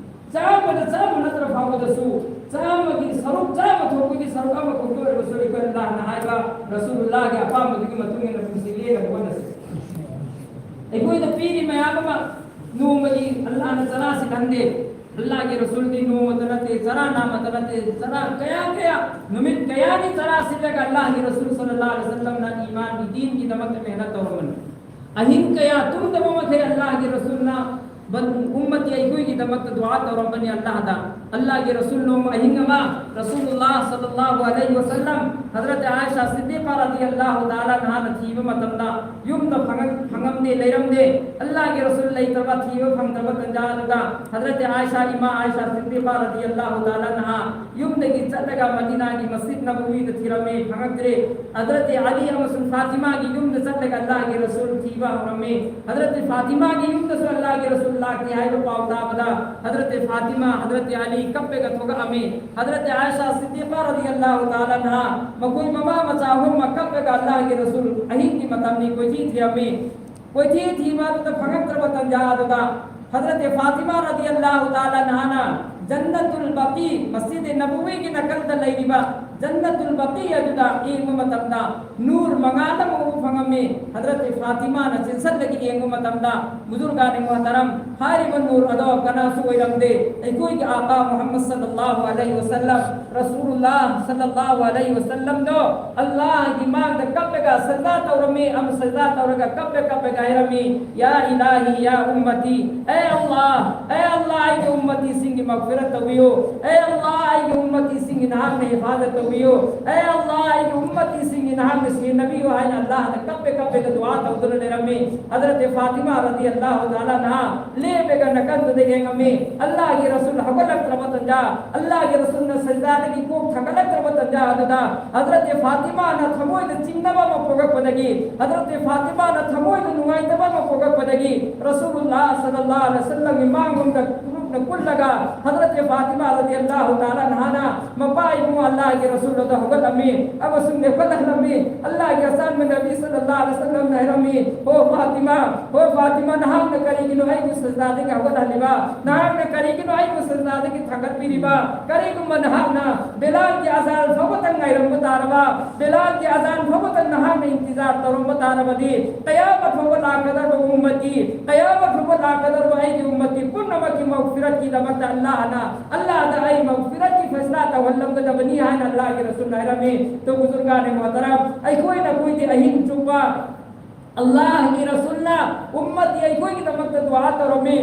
ꯆꯥꯝꯃꯗ ꯆꯥꯝꯃ ꯅꯠꯇ꯭ꯔ ꯐꯥꯎꯕꯗꯁꯨ, ꯆꯥꯝꯃꯒꯤ ꯁꯔꯨꯛ, ꯆꯥꯝꯃ ꯊꯣꯛꯄꯒꯤ ꯁꯔꯨꯛ ꯑꯃꯈꯛꯇ ꯑꯣꯏꯔꯕꯁꯨ ꯑꯩꯈꯣꯏ ꯑꯜꯂꯥꯍꯅ ꯍꯥꯏꯕ ꯔꯁꯨꯜꯂꯥꯍꯒꯤ ꯑꯄꯥꯝꯕꯗꯨꯒꯤ ꯃꯇꯨꯡ ꯏꯟꯅ ꯄꯨꯟꯁꯤ ꯂꯦꯟꯅꯕ ꯍꯣꯠꯅꯁꯤ꯫ ꯑꯩꯈꯣꯏꯗ ꯄꯤꯔꯤ ꯃꯌꯥꯝ ꯑꯃ ꯅꯣꯡꯃꯒꯤ ꯑꯜꯂꯥꯍꯅ ꯆꯔꯥꯁꯤ ꯈꯪꯗꯦ꯫ ꯑꯜꯂꯥꯍꯒꯤ ꯔꯁꯨꯜꯗꯤ ꯅꯣꯡꯃꯇ ꯅꯠꯇꯦ, ꯆꯔꯥ ꯅꯥꯃꯇ ꯅꯠꯇꯦ, ꯆꯔꯥ ꯀꯌꯥ ꯀꯌꯥ, ꯅꯨꯃꯤꯠ ꯀꯌꯥꯒꯤ ꯆꯔꯥ ꯁꯤꯜꯂꯒ ꯑꯜꯂꯥꯍꯒꯤ ꯔꯁꯨꯜ ꯁꯜꯂꯜꯂꯥꯍꯨ ꯑꯂꯩꯍꯤ ꯋꯁꯜꯂꯝꯅ ꯏꯃꯥꯟꯒꯤ ꯗꯤꯟꯒꯤꯗꯃꯛꯇ ꯃꯦꯍꯅꯠ ꯇꯧꯔꯝꯕꯅꯤ꯫ ꯑꯍꯤꯡ ꯀꯌꯥ ꯇꯨꯝꯗꯕ ꯃꯈꯩ ꯑꯜꯂꯥꯍꯒꯤ ꯔꯁꯨꯜꯅ ꯕꯟ-, ꯎꯝꯃꯇꯤ ꯑꯩꯈꯣꯏꯒꯤꯗꯃꯛꯇ ꯗꯨꯋꯥ ꯇꯧꯔꯝꯕꯅꯤ ꯑꯜꯂꯥꯍꯗ꯫ ꯑꯜꯂꯥꯍꯒꯤ ꯔꯁꯨꯜ ꯅꯣꯡꯃ ꯑꯍꯤꯡ ꯑꯃ ꯔꯁꯨꯜꯂꯥꯍ ꯁꯜꯂꯜꯂꯥꯍꯨ ꯑꯂꯩꯍꯤ ꯋꯁꯜꯂꯝ ꯍꯖꯔꯠ ꯑꯥꯏꯁꯥ ꯁꯤꯗꯤꯀꯥ ꯔꯗꯤꯌꯜꯂꯥꯍꯨ ꯇꯥꯂꯥ ꯑꯟꯍꯥꯅ ꯊꯤꯕ ꯃꯇꯝꯗ ꯌꯨꯝꯗ ꯐꯪꯉꯛ-, ꯐꯪꯉꯝꯗꯦ, ꯂꯩꯔꯝꯗꯦ꯫ ꯑꯜꯂꯥꯍꯒꯤ ꯔꯁꯨꯜ ꯂꯩꯇ꯭ꯔꯕ, ꯊꯤꯕ ꯐꯪꯗ꯭ꯔꯕ ꯇꯟꯖꯥ ꯑꯗꯨꯗ ꯍꯖꯔꯠ ꯑꯥꯏꯁꯥ, ꯏꯃꯥ ꯑꯥꯏꯁꯥ ꯁꯤꯗꯤꯀꯥ ꯔꯗꯤꯌꯜꯂꯥꯍꯨ ꯇꯥꯂꯥ ꯑꯟꯍꯥ ꯌꯨꯝꯗꯒꯤ ꯆꯠꯂꯒ ꯃꯗꯤꯅꯥꯒꯤ ꯃꯁꯖꯤꯗ ꯅꯕꯋꯤꯗ ꯊꯤꯔꯝꯃꯤ, ꯐꯪꯉꯛꯇ꯭ꯔꯦ꯫ ꯍꯖꯔꯠ ꯑꯂꯤ ꯑꯃꯁꯨꯡ ꯐꯥꯇꯤꯃꯥꯒꯤ ꯌꯨꯝꯗ ꯆꯠꯂꯒ ꯑꯜꯂꯥꯍꯒꯤ ꯔꯁꯨꯜ ꯊꯤꯕ ꯍꯧꯔꯝꯃꯤ꯫ ꯍꯖꯔꯠ ꯐꯥꯇꯤꯃꯥꯒꯤ ꯌꯨꯝꯗꯁꯨ ꯑꯜꯂꯥꯍꯒꯤ ꯔꯁꯨꯜ ꯂꯥꯛꯇꯦ ꯍꯥꯏꯕ ꯄꯥꯎ ꯇꯥꯕꯗ ꯍꯖꯔꯠ ꯐꯥꯇꯤꯃꯥ, ꯍꯖꯔꯠ ꯑꯂꯤ ꯀꯞꯄꯒ ꯊꯣꯛꯂꯛꯑꯝꯃꯤ꯫ ꯍꯖꯔꯠ ꯑꯥꯏꯁꯥ ꯁꯤꯗꯤꯀꯥ ꯔꯗꯤꯌꯜꯂꯥꯍꯨ ꯇꯥꯂꯥ ꯑꯟꯍꯥ ꯃꯈꯣꯏ ꯃꯃꯥ ꯃꯆꯥ ꯑꯍꯨꯝꯃꯛ ꯀꯞꯄꯒ ꯑꯜꯂꯥꯍꯒꯤ ꯔꯁꯨꯜ ꯑꯍꯤꯡꯒꯤ ꯃꯇꯝꯅꯤ ꯀꯣꯏꯊꯤ ꯊꯤꯔꯝꯃꯤ꯫ ꯀꯣꯏꯊꯤ ꯊꯤꯕ ꯑꯗꯨꯗ ꯐꯪꯉꯛꯇ꯭ꯔꯕ ꯇꯟꯖꯥ ꯑꯗꯨꯗ ꯍꯖꯔꯠ ꯐꯥꯇꯤꯃꯥ ꯔꯗꯤꯌꯜꯂꯥꯍꯨ ꯇꯥꯂꯥ ꯑꯟꯍꯥꯅ ꯖꯟꯅꯇꯨꯜ ꯕꯀꯤ ꯃꯁꯖꯤꯗ ꯅꯕꯨꯋꯤꯒꯤ ꯅꯥꯀꯜꯗ ꯂꯩꯔꯤꯕ ꯖꯟꯅꯇꯨꯜ ꯕꯀꯤ ꯑꯗꯨꯗ ꯌꯦꯡꯕ ꯃꯇꯝꯗ ꯅꯨꯔ ꯃꯉꯥꯜ ꯑꯃ ꯎꯕ ꯐꯪꯉꯝꯃꯤ꯫ ꯍꯖꯔꯠ ꯐꯥꯇꯤꯃꯥꯅ ꯆꯦꯟꯁꯤꯜꯂꯒ ꯌꯦꯡꯕ ꯃꯇꯝꯗ, ꯕꯨꯖꯨꯔꯒꯥꯅꯦ ꯃꯨꯍꯇꯔꯝ, ꯍꯥꯏꯔꯤꯕ ꯅꯨꯔ ꯑꯗꯣ ꯀꯅꯥꯁꯨ ꯑꯣꯏꯔꯝꯗꯦ, ꯑꯩꯈꯣꯏꯒꯤ ꯑꯥꯀꯥ ꯃꯨꯍꯝꯃꯗ ꯁꯜꯂꯜꯂꯥꯍꯨ ꯑꯂꯩꯍꯤ ꯋꯁꯜꯂꯝ, ꯔꯁꯨꯂꯨꯜꯂꯥꯍ ꯁꯜꯂꯜꯂꯥꯍꯨ ꯑꯂꯩꯍꯤ ꯋꯁꯜꯂꯝꯗꯣ ꯑꯜꯂꯥꯍꯒꯤ ꯃꯥꯡꯗ ꯀꯞꯂꯒ ꯁꯖꯗꯥ ꯇꯧꯔꯝꯃꯤ꯫ ꯑꯃ ꯁꯖꯗꯥ ꯇꯧꯔꯒ ꯀꯞꯂ ꯀꯞꯂꯒ ꯍꯥꯏꯔꯝꯃꯤ, "ꯌꯥ ꯏꯂꯥꯍꯤ ꯌꯥ ꯎꯝꯃꯇꯤ, ꯑꯦ ꯑꯜꯂꯥꯍ, ꯑꯦ ꯑꯜꯂꯥꯍ, ꯑꯩꯒꯤ ꯎꯝꯃꯇꯤꯁꯤꯡꯒꯤ ꯃꯒꯐꯤꯔꯠ ꯇꯧꯕꯤꯌꯨ, ꯑꯦ ꯑꯜꯂꯥꯍ, ꯑꯩꯒꯤ ꯎꯝꯃꯇꯤꯁꯤꯡꯒꯤ ꯅꯍꯥꯛꯅ ꯍꯤꯐꯥꯖꯠ ꯇꯧꯕꯤꯌꯨ, ꯑꯦ ꯑꯜꯂꯥꯍ, ꯑꯩꯒꯤ ꯎꯝꯃꯇꯤꯁꯤꯡꯒꯤ ꯅꯍꯥꯛꯅ ꯁꯦꯟꯅꯕꯤꯌꯨ" ꯍꯥꯏꯅ ꯑꯜꯂꯥꯍꯗ ꯀꯞꯄꯦ ꯀꯞꯄꯦꯒ ꯗꯨꯋꯥ ꯇꯧꯗꯨꯅ ꯂꯩꯔꯝꯃꯤ꯫ ꯍꯖꯔꯠ ꯐꯥꯇꯤꯃꯥ ꯔꯗꯤꯌꯜꯂꯥꯍꯨ ꯇꯥꯂꯥ ꯑꯟꯍꯥ ꯂꯦꯞꯄꯦꯒ ꯅꯥꯀꯟꯗꯨꯗ ꯌꯦꯡꯉꯝꯃꯤ꯫ ꯑꯜꯂꯥꯍꯒꯤ ꯔꯁꯨꯜ ꯍꯧꯒꯠꯂꯛꯇ꯭ꯔꯕ ꯇꯟꯖꯥ, ꯑꯜꯂꯥꯍꯒꯤ ꯔꯁꯨꯜꯅ ꯁꯖꯗꯥꯗꯒꯤ ꯀꯣꯛ ꯊꯥꯡꯒꯠꯂꯛꯇ꯭ꯔꯕ ꯇꯟꯖꯥ ꯑꯗꯨꯗ ꯍꯖꯔꯠ ꯐꯥꯇꯤꯃꯥꯅ ꯊꯃꯣꯏꯗ ꯆꯤꯡꯅꯕ ꯑꯃ ꯄꯣꯛꯂꯛꯄꯗꯒꯤ, ꯍꯖꯔꯠ ꯐꯥꯇꯤꯃꯥꯅ ꯊꯃꯣꯏꯗ ꯅꯨꯡꯉꯥꯏꯇꯕ ꯑꯃ ꯄꯣꯛꯂꯛꯄꯗꯒꯤ, ꯔꯁꯨꯂꯨꯜꯂꯥꯍ ꯁꯜꯂꯜꯂꯥꯍꯨ ꯑꯂꯩꯍꯤ ꯋꯁꯜꯂꯝꯒꯤ ꯃꯥꯡꯂꯣꯝꯗ ꯀꯨꯞꯅ ꯀꯨꯜꯂꯒ ꯍꯖꯔꯠ ꯐꯥꯇꯤꯃꯥ ꯔꯗꯤꯌꯜꯂꯥꯍꯨ ꯇꯥꯂꯥ ꯑꯟꯍꯥꯅ ꯃꯄꯥ ꯏꯕꯨꯡ ꯑꯜꯂꯥꯍꯒꯤ ꯔꯁꯨꯜ ꯑꯗꯨ ꯍꯧꯒꯠꯂꯝꯃꯤ ꯑꯃꯁꯨꯡ ꯂꯦꯞꯈꯠꯍꯜꯂꯝꯃꯤ꯫ ꯑꯜꯂꯥꯍꯒꯤ ꯑꯆꯥꯟꯕ ꯅꯕꯤ ꯁꯜꯂꯜꯂꯥꯍꯨ ꯑꯂꯩꯍꯤ ꯋꯁꯜꯂꯝꯅ ꯍꯥꯏꯔꯝꯃꯤ, "ꯍꯣ ꯐꯥꯇꯤꯃꯥ, ꯍꯣ ꯐꯥꯇꯤꯃꯥ, ꯅꯍꯥꯛꯅ ꯀꯔꯤꯒꯤꯅꯣ ꯑꯩꯕꯨ ꯁꯖꯗꯥꯗꯒꯤ ꯍꯧꯒꯠꯍꯜꯂꯤꯕ? ꯅꯍꯥꯛꯅ ꯀꯔꯤꯒꯤꯅꯣ ꯑꯩꯕꯨ ꯁꯖꯗꯥꯗꯒꯤ ꯊꯥꯡꯒꯠꯄꯤꯔꯤꯕ? ꯀꯔꯤꯒꯨꯝꯕ ꯅꯍꯥꯛꯅ ꯕꯤꯂꯥꯜꯒꯤ ꯑꯖꯥꯟ ꯐꯥꯎꯕꯇꯪ ꯉꯥꯏꯔꯝꯕ ꯇꯥꯔꯕ, ꯕꯤꯂꯥꯜꯒꯤ ꯑꯖꯥꯟ ꯐꯥꯎꯕꯇꯪ ꯅꯍꯥꯛꯅ ꯏꯟꯇꯤꯖꯥꯔ ꯇꯧꯔꯝꯕ ꯇꯥꯔꯕꯗꯤ, ꯀꯌꯥꯃꯠ ꯐꯥꯎꯕ ꯂꯥꯛꯀꯗꯧꯕ ꯎꯝꯃꯇꯤ, ꯀꯌꯥꯃꯠ ꯐꯥꯎꯕ ꯂꯥꯛꯀꯗꯧꯕ ꯑꯩꯒꯤ ꯎꯝꯃꯇꯤ ꯄꯨꯝꯅꯃꯛꯀꯤ ꯃꯒꯐꯤꯔꯠꯀꯤꯗꯃꯛꯇ ꯑꯜꯂꯥꯍꯅ, ꯑꯜꯂꯥꯍꯗ ꯑꯩ ꯃꯒꯐꯤꯔꯠꯀꯤ ꯐꯩꯁꯂꯥ ꯇꯧꯍꯜꯂꯝꯒꯗꯕꯅꯤ" ꯍꯥꯏꯅ ꯑꯜꯂꯥꯍꯒꯤ ꯔꯁꯨꯜꯅ ꯍꯥꯏꯔꯝꯃꯤ꯫ ꯇꯣ ꯕꯨꯖꯨꯔꯒꯥꯅꯦ ꯃꯨꯍꯇꯔꯝ, ꯑꯩꯈꯣꯏꯅ ꯑꯩꯈꯣꯏꯗꯤ ꯑꯍꯤꯡ ꯆꯨꯞꯄ ꯑꯜꯂꯥꯍꯒꯤ ꯔꯁꯨꯜꯅ ꯎꯝꯃꯇꯤ ꯑꯩꯈꯣꯏꯒꯤꯗꯃꯛꯇ ꯗꯨꯋꯥ ꯇꯧꯔꯝꯃꯤ꯫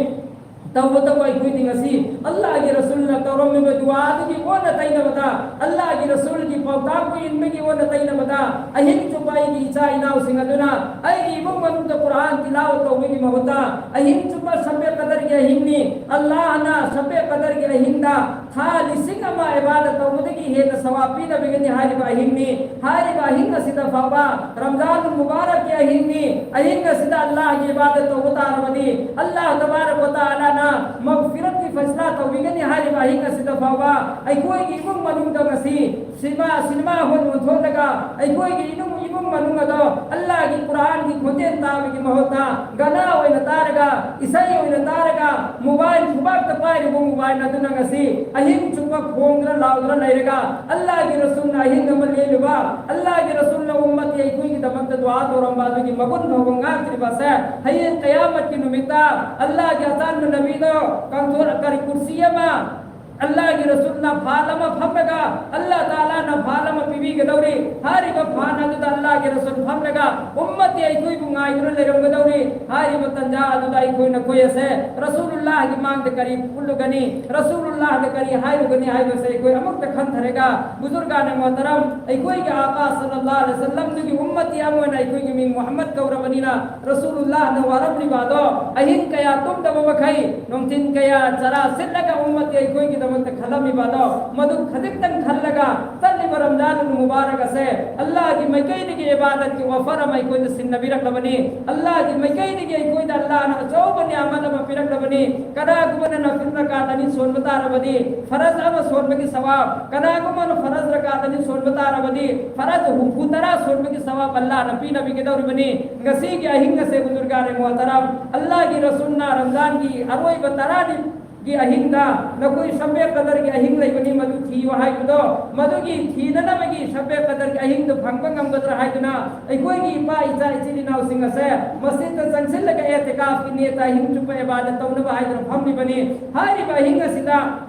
ꯇꯧꯕꯇꯕꯨ ꯑꯩꯈꯣꯏꯗꯤ ꯉꯁꯤ ꯑꯜꯂꯥꯍꯒꯤ ꯔꯁꯨꯜꯅ ꯇꯧꯔꯝꯃꯤꯕ ꯗꯨꯋꯥ ꯑꯗꯨꯒꯤ ꯑꯣꯟꯅ ꯇꯩꯅꯕꯗ, ꯑꯜꯂꯥꯍꯒꯤ ꯔꯁꯨꯜꯒꯤ ꯄꯥꯎꯇꯥꯛꯄꯨ ꯏꯟꯕꯒꯤ ꯑꯣꯟꯅ ꯇꯩꯅꯕꯗ, ꯑꯍꯤꯡ ꯆꯨꯞꯄ ꯑꯩꯒꯤ ꯏꯆꯥ ꯏꯅꯥꯎꯁꯤꯡ ꯑꯗꯨꯅ ꯑꯩꯒꯤ ꯏꯃꯨꯡ ꯃꯅꯨꯡꯗ ꯀꯨꯔꯥꯟ ꯇꯤꯂꯥꯋꯠ ꯇꯧꯕꯒꯤ ꯃꯍꯨꯠꯇ, ꯑꯍꯤꯡ ꯆꯨꯞꯄ ꯁꯕꯦ ꯀꯗꯔꯒꯤ ꯑꯍꯤꯡꯅꯤ, ꯑꯜꯂꯥꯍꯅ ꯁꯕꯦ ꯀꯗꯔꯒꯤ ꯑꯍꯤꯡꯗ ꯊꯥ ꯂꯤꯁꯤꯡ ꯑꯃ ꯏꯕꯥꯗꯠ ꯇꯧꯕꯗꯒꯤ ꯍꯦꯟꯅ ꯁꯋꯥꯕ ꯄꯤꯅꯕꯒꯤꯅꯤ ꯍꯥꯏꯔꯤꯕ ꯑꯍꯤꯡꯅꯤ꯫ ꯍꯥꯏꯔꯤꯕ ꯑꯍꯤꯡ ꯑꯁꯤꯗ ꯐꯥꯎꯕ ꯔꯝꯖꯥꯟ ꯃꯨꯕꯥꯔꯛꯀꯤ ꯑꯍꯤꯡꯅꯤ꯫ ꯑꯍꯤꯡ ꯑꯁꯤꯗ ꯑꯜꯂꯥꯍꯒꯤ ꯏꯕꯥꯗꯠ ꯇꯧꯕ ꯇꯥꯔꯕꯗꯤ, ꯑꯜꯂꯥꯍ ꯇꯕꯥꯔꯛ ꯋ ꯇꯥꯂꯥꯅ ꯃꯒꯐꯤꯔꯠꯀꯤ ꯐꯩꯁꯂꯥ ꯇꯧꯕꯤꯒꯅꯤ ꯍꯥꯏꯔꯤꯕ ꯑꯍꯤꯡ ꯑꯁꯤꯗ ꯐꯥꯎꯕ ꯑꯩꯈꯣꯏꯒꯤ ꯏꯃꯨꯡ ꯃꯅꯨꯡꯗ ꯉꯁꯤ ꯁꯤꯅꯦꯃꯥ, ꯁꯤꯅꯦꯃꯥ ꯍꯣꯜ ꯑꯣꯟꯊꯣꯛꯂꯒ ꯑꯩꯈꯣꯏꯒꯤ ꯏꯃꯨꯡ, ꯏꯃꯨꯡ ꯃꯅꯨꯡ ꯑꯗꯣ ꯑꯜꯂꯥꯍꯒꯤ ꯀꯨꯔꯥꯟꯒꯤ ꯈꯣꯟꯖꯦꯜ ꯇꯥꯕꯒꯤ ꯃꯍꯨꯠꯇ ꯒꯥꯅꯥ ꯑꯣꯏꯅ ꯇꯥꯔꯒ, ꯏꯁꯩ ꯑꯣꯏꯅ ꯇꯥꯔꯒ, ꯃꯣꯕꯥꯏꯜ ꯈꯨꯕꯥꯛꯇ ꯄꯥꯏꯔꯤꯕ ꯃꯣꯕꯥꯏꯜ ꯑꯗꯨꯅ ꯉꯁꯤ ꯑꯍꯤꯡ ꯆꯨꯞꯄ ꯈꯣꯡꯗꯨꯅ ꯂꯥꯎꯗꯨꯅ ꯂꯩꯔꯒ ꯑꯜꯂꯥꯍꯒꯤ ꯔꯁꯨꯜꯅ ꯑꯍꯤꯡ ꯑꯃ ꯂꯦꯜꯂꯨꯕ, ꯑꯜꯂꯥꯍꯒꯤ ꯔꯁꯨꯜꯅ ꯎꯝꯃꯠꯀꯤ ꯑꯩꯈꯣꯏꯒꯤꯗꯃꯛꯇ ꯗꯨꯋꯥ ꯇꯧꯔꯝꯕ ꯑꯗꯨꯒꯤ ꯃꯒꯨꯟ ꯐꯥꯎꯕ ꯉꯥꯛꯇ꯭ꯔꯤꯕ ꯑꯁꯦ ꯍꯌꯦꯡ ꯀꯌꯥꯃꯠꯀꯤ ꯅꯨꯃꯤꯠꯇ ꯑꯜꯂꯥꯍꯒꯤ ꯑꯆꯥꯟꯕ ꯅꯕꯤꯗꯣ ꯀꯥꯡꯊꯣꯟ ꯀꯔꯤ ꯀꯨꯔꯁꯤ ꯑꯃ ꯑꯜꯂꯥꯍꯒꯤ ꯔꯁꯨꯜꯅ ꯐꯥꯟ ꯑꯃ ꯐꯝꯂꯒ ꯑꯜꯂꯥꯍ ꯇꯥꯂꯥꯅ ꯐꯥꯟ ꯑꯃ ꯄꯤꯕꯤꯒꯗꯧꯔꯤ꯫ ꯍꯥꯏꯔꯤꯕ ꯐꯥꯟ ꯑꯗꯨꯗ ꯑꯜꯂꯥꯍꯒꯤ ꯔꯁꯨꯜ ꯐꯝꯂꯒ ꯎꯝꯃꯠꯇꯤ ꯑꯩꯈꯣꯏꯕꯨ ꯉꯥꯏꯗꯨꯅ ꯂꯩꯔꯝꯒꯗꯧꯔꯤ꯫ ꯍꯥꯏꯔꯤꯕ ꯇꯟꯖꯥ ꯑꯗꯨꯗ ꯑꯩꯈꯣꯏ ꯅꯈꯣꯏ ꯑꯁꯦ ꯔꯁꯨꯂꯨꯜꯂꯥꯍꯒꯤ ꯃꯥꯡꯗ ꯀꯔꯤ ꯎꯠꯂꯨꯒꯅꯤ, ꯔꯁꯨꯂꯨꯜꯂꯥꯍꯗ ꯀꯔꯤ ꯍꯥꯏꯔꯨꯒꯅꯤ ꯍꯥꯏꯕꯁꯦ ꯑꯩꯈꯣꯏ ꯑꯃꯨꯛꯇ ꯈꯟꯊꯔꯒ ꯕꯨꯖꯨꯔꯒꯥꯅꯦ ꯃꯣꯍꯇꯔꯝ, ꯑꯩꯈꯣꯏꯒꯤ ꯑꯥꯀꯥ ꯁꯜꯂꯜꯂꯥꯍꯨ ꯑꯂꯩꯍꯤ ꯋꯁꯜꯂꯝꯗꯨꯒꯤ ꯎꯝꯃꯠꯇꯤ ꯑꯃ ꯑꯣꯏꯅ ꯑꯩꯈꯣꯏꯒꯤ ꯃꯤꯡ ꯃꯨꯍꯝꯃꯗ ꯀꯧꯔꯕꯅꯤꯅ ꯔꯁꯨꯂꯨꯜꯂꯥꯍꯅ ꯋꯥꯔꯝꯂꯤꯕ ꯑꯗꯣ ꯑꯍꯤꯡ ꯀꯌꯥ ꯇꯨꯝꯗꯕ ꯃꯈꯩ, ꯅꯨꯡꯊꯤꯟ ꯀꯌꯥ ꯆꯔꯥ ꯁꯤꯠꯂꯒ ꯎꯝꯃꯠꯇꯤ ꯑꯩꯈꯣꯏꯒꯤꯗꯃꯛꯇ ꯈꯜꯂꯝꯃꯤꯕ ꯑꯗꯣ ꯃꯗꯨ ꯈꯖꯤꯛꯇꯪ ꯈꯜꯂꯒ ꯆꯠꯂꯤꯕ ꯔꯝꯖꯥꯟ ꯃꯨꯕꯥꯔꯛ ꯑꯁꯦ ꯑꯜꯂꯥꯍꯒꯤ ꯃꯥꯏꯀꯩꯗꯒꯤ ꯏꯕꯥꯗꯠꯀꯤ ꯑꯣꯐꯔ ꯑꯃ ꯑꯩꯈꯣꯏꯗ ꯁꯤꯟꯅꯕꯤꯔꯛꯂꯕꯅꯤ꯫ ꯑꯜꯂꯥꯍꯒꯤ ꯃꯥꯏꯀꯩꯗꯒꯤ ꯑꯩꯈꯣꯏꯗ ꯑꯜꯂꯥꯍꯅ ꯑꯆꯧꯕ ꯅꯤꯌꯥꯃꯠ ꯑꯃ ꯄꯤꯔꯛꯂꯕꯅꯤ꯫ ꯀꯅꯥꯒꯨꯝꯕꯅ ꯅꯐꯤꯜ ꯔꯀꯥꯠ ꯑꯅꯤ ꯁꯣꯟꯕ ꯇꯥꯔꯕꯗꯤ ꯐꯔꯖ ꯑꯃ ꯁꯣꯟꯕꯒꯤ ꯁꯋꯥꯕ, ꯀꯅꯥꯒꯨꯝꯕꯅ ꯐꯔꯖ ꯔꯀꯥꯠ ꯑꯅꯤ ꯁꯣꯟꯕ ꯇꯥꯔꯕꯗꯤ ꯐꯔꯖ ꯍꯨꯝꯐꯨ ꯇꯔꯥ ꯁꯣꯟꯕꯒꯤ ꯁꯋꯥꯕ ꯑꯜꯂꯥꯍꯅ ꯄꯤꯅꯕꯤꯒꯗꯧꯔꯤꯕꯅꯤ꯫ ꯉꯁꯤꯒꯤ ꯑꯍꯤꯡ ꯑꯁꯦ ꯕꯨꯖꯨꯔꯒꯥꯅꯦ ꯃꯣꯍꯇꯔꯝ, ꯑꯜꯂꯥꯍꯒꯤ ꯔꯁꯨꯜꯅ ꯔꯝꯖꯥꯟꯒꯤ ꯑꯔꯣꯏꯕ ꯇꯔꯥꯅꯤ ꯒꯤ ꯑꯍꯤꯡꯗ ꯅꯈꯣꯏ ꯁꯕꯦ ꯀꯗꯔꯒꯤ ꯑꯍꯤꯡ ꯂꯩꯕꯅꯤ, ꯃꯗꯨ ꯊꯤꯌꯨ ꯍꯥꯏꯕꯗꯣ, ꯃꯗꯨꯒꯤ ꯊꯤꯅꯅꯕꯒꯤ ꯁꯕꯦ ꯀꯗꯔꯒꯤ ꯑꯍꯤꯡꯗꯨ ꯐꯪꯕ ꯉꯝꯒꯗ꯭ꯔꯥ ꯍꯥꯏꯗꯨꯅ ꯑꯩꯈꯣꯏꯒꯤ ꯏꯄꯥ ꯏꯆꯥ ꯏꯆꯤꯜ ꯏꯅꯥꯎꯁꯤꯡ ꯑꯁꯦ ꯃꯁꯤꯗ ꯆꯪꯁꯤꯜꯂꯒ ꯑꯦꯇꯤꯀꯥꯐꯀꯤ ꯅꯤꯌꯠꯇ ꯑꯍꯤꯡ ꯆꯨꯞꯄ ꯏꯕꯥꯗꯠ ꯇꯧꯅꯕ ꯍꯥꯏꯗꯨꯅ ꯐꯝꯂꯤꯕꯅꯤ꯫ ꯍꯥꯏꯔꯤꯕ ꯑꯍꯤꯡ ꯑꯁꯤꯗ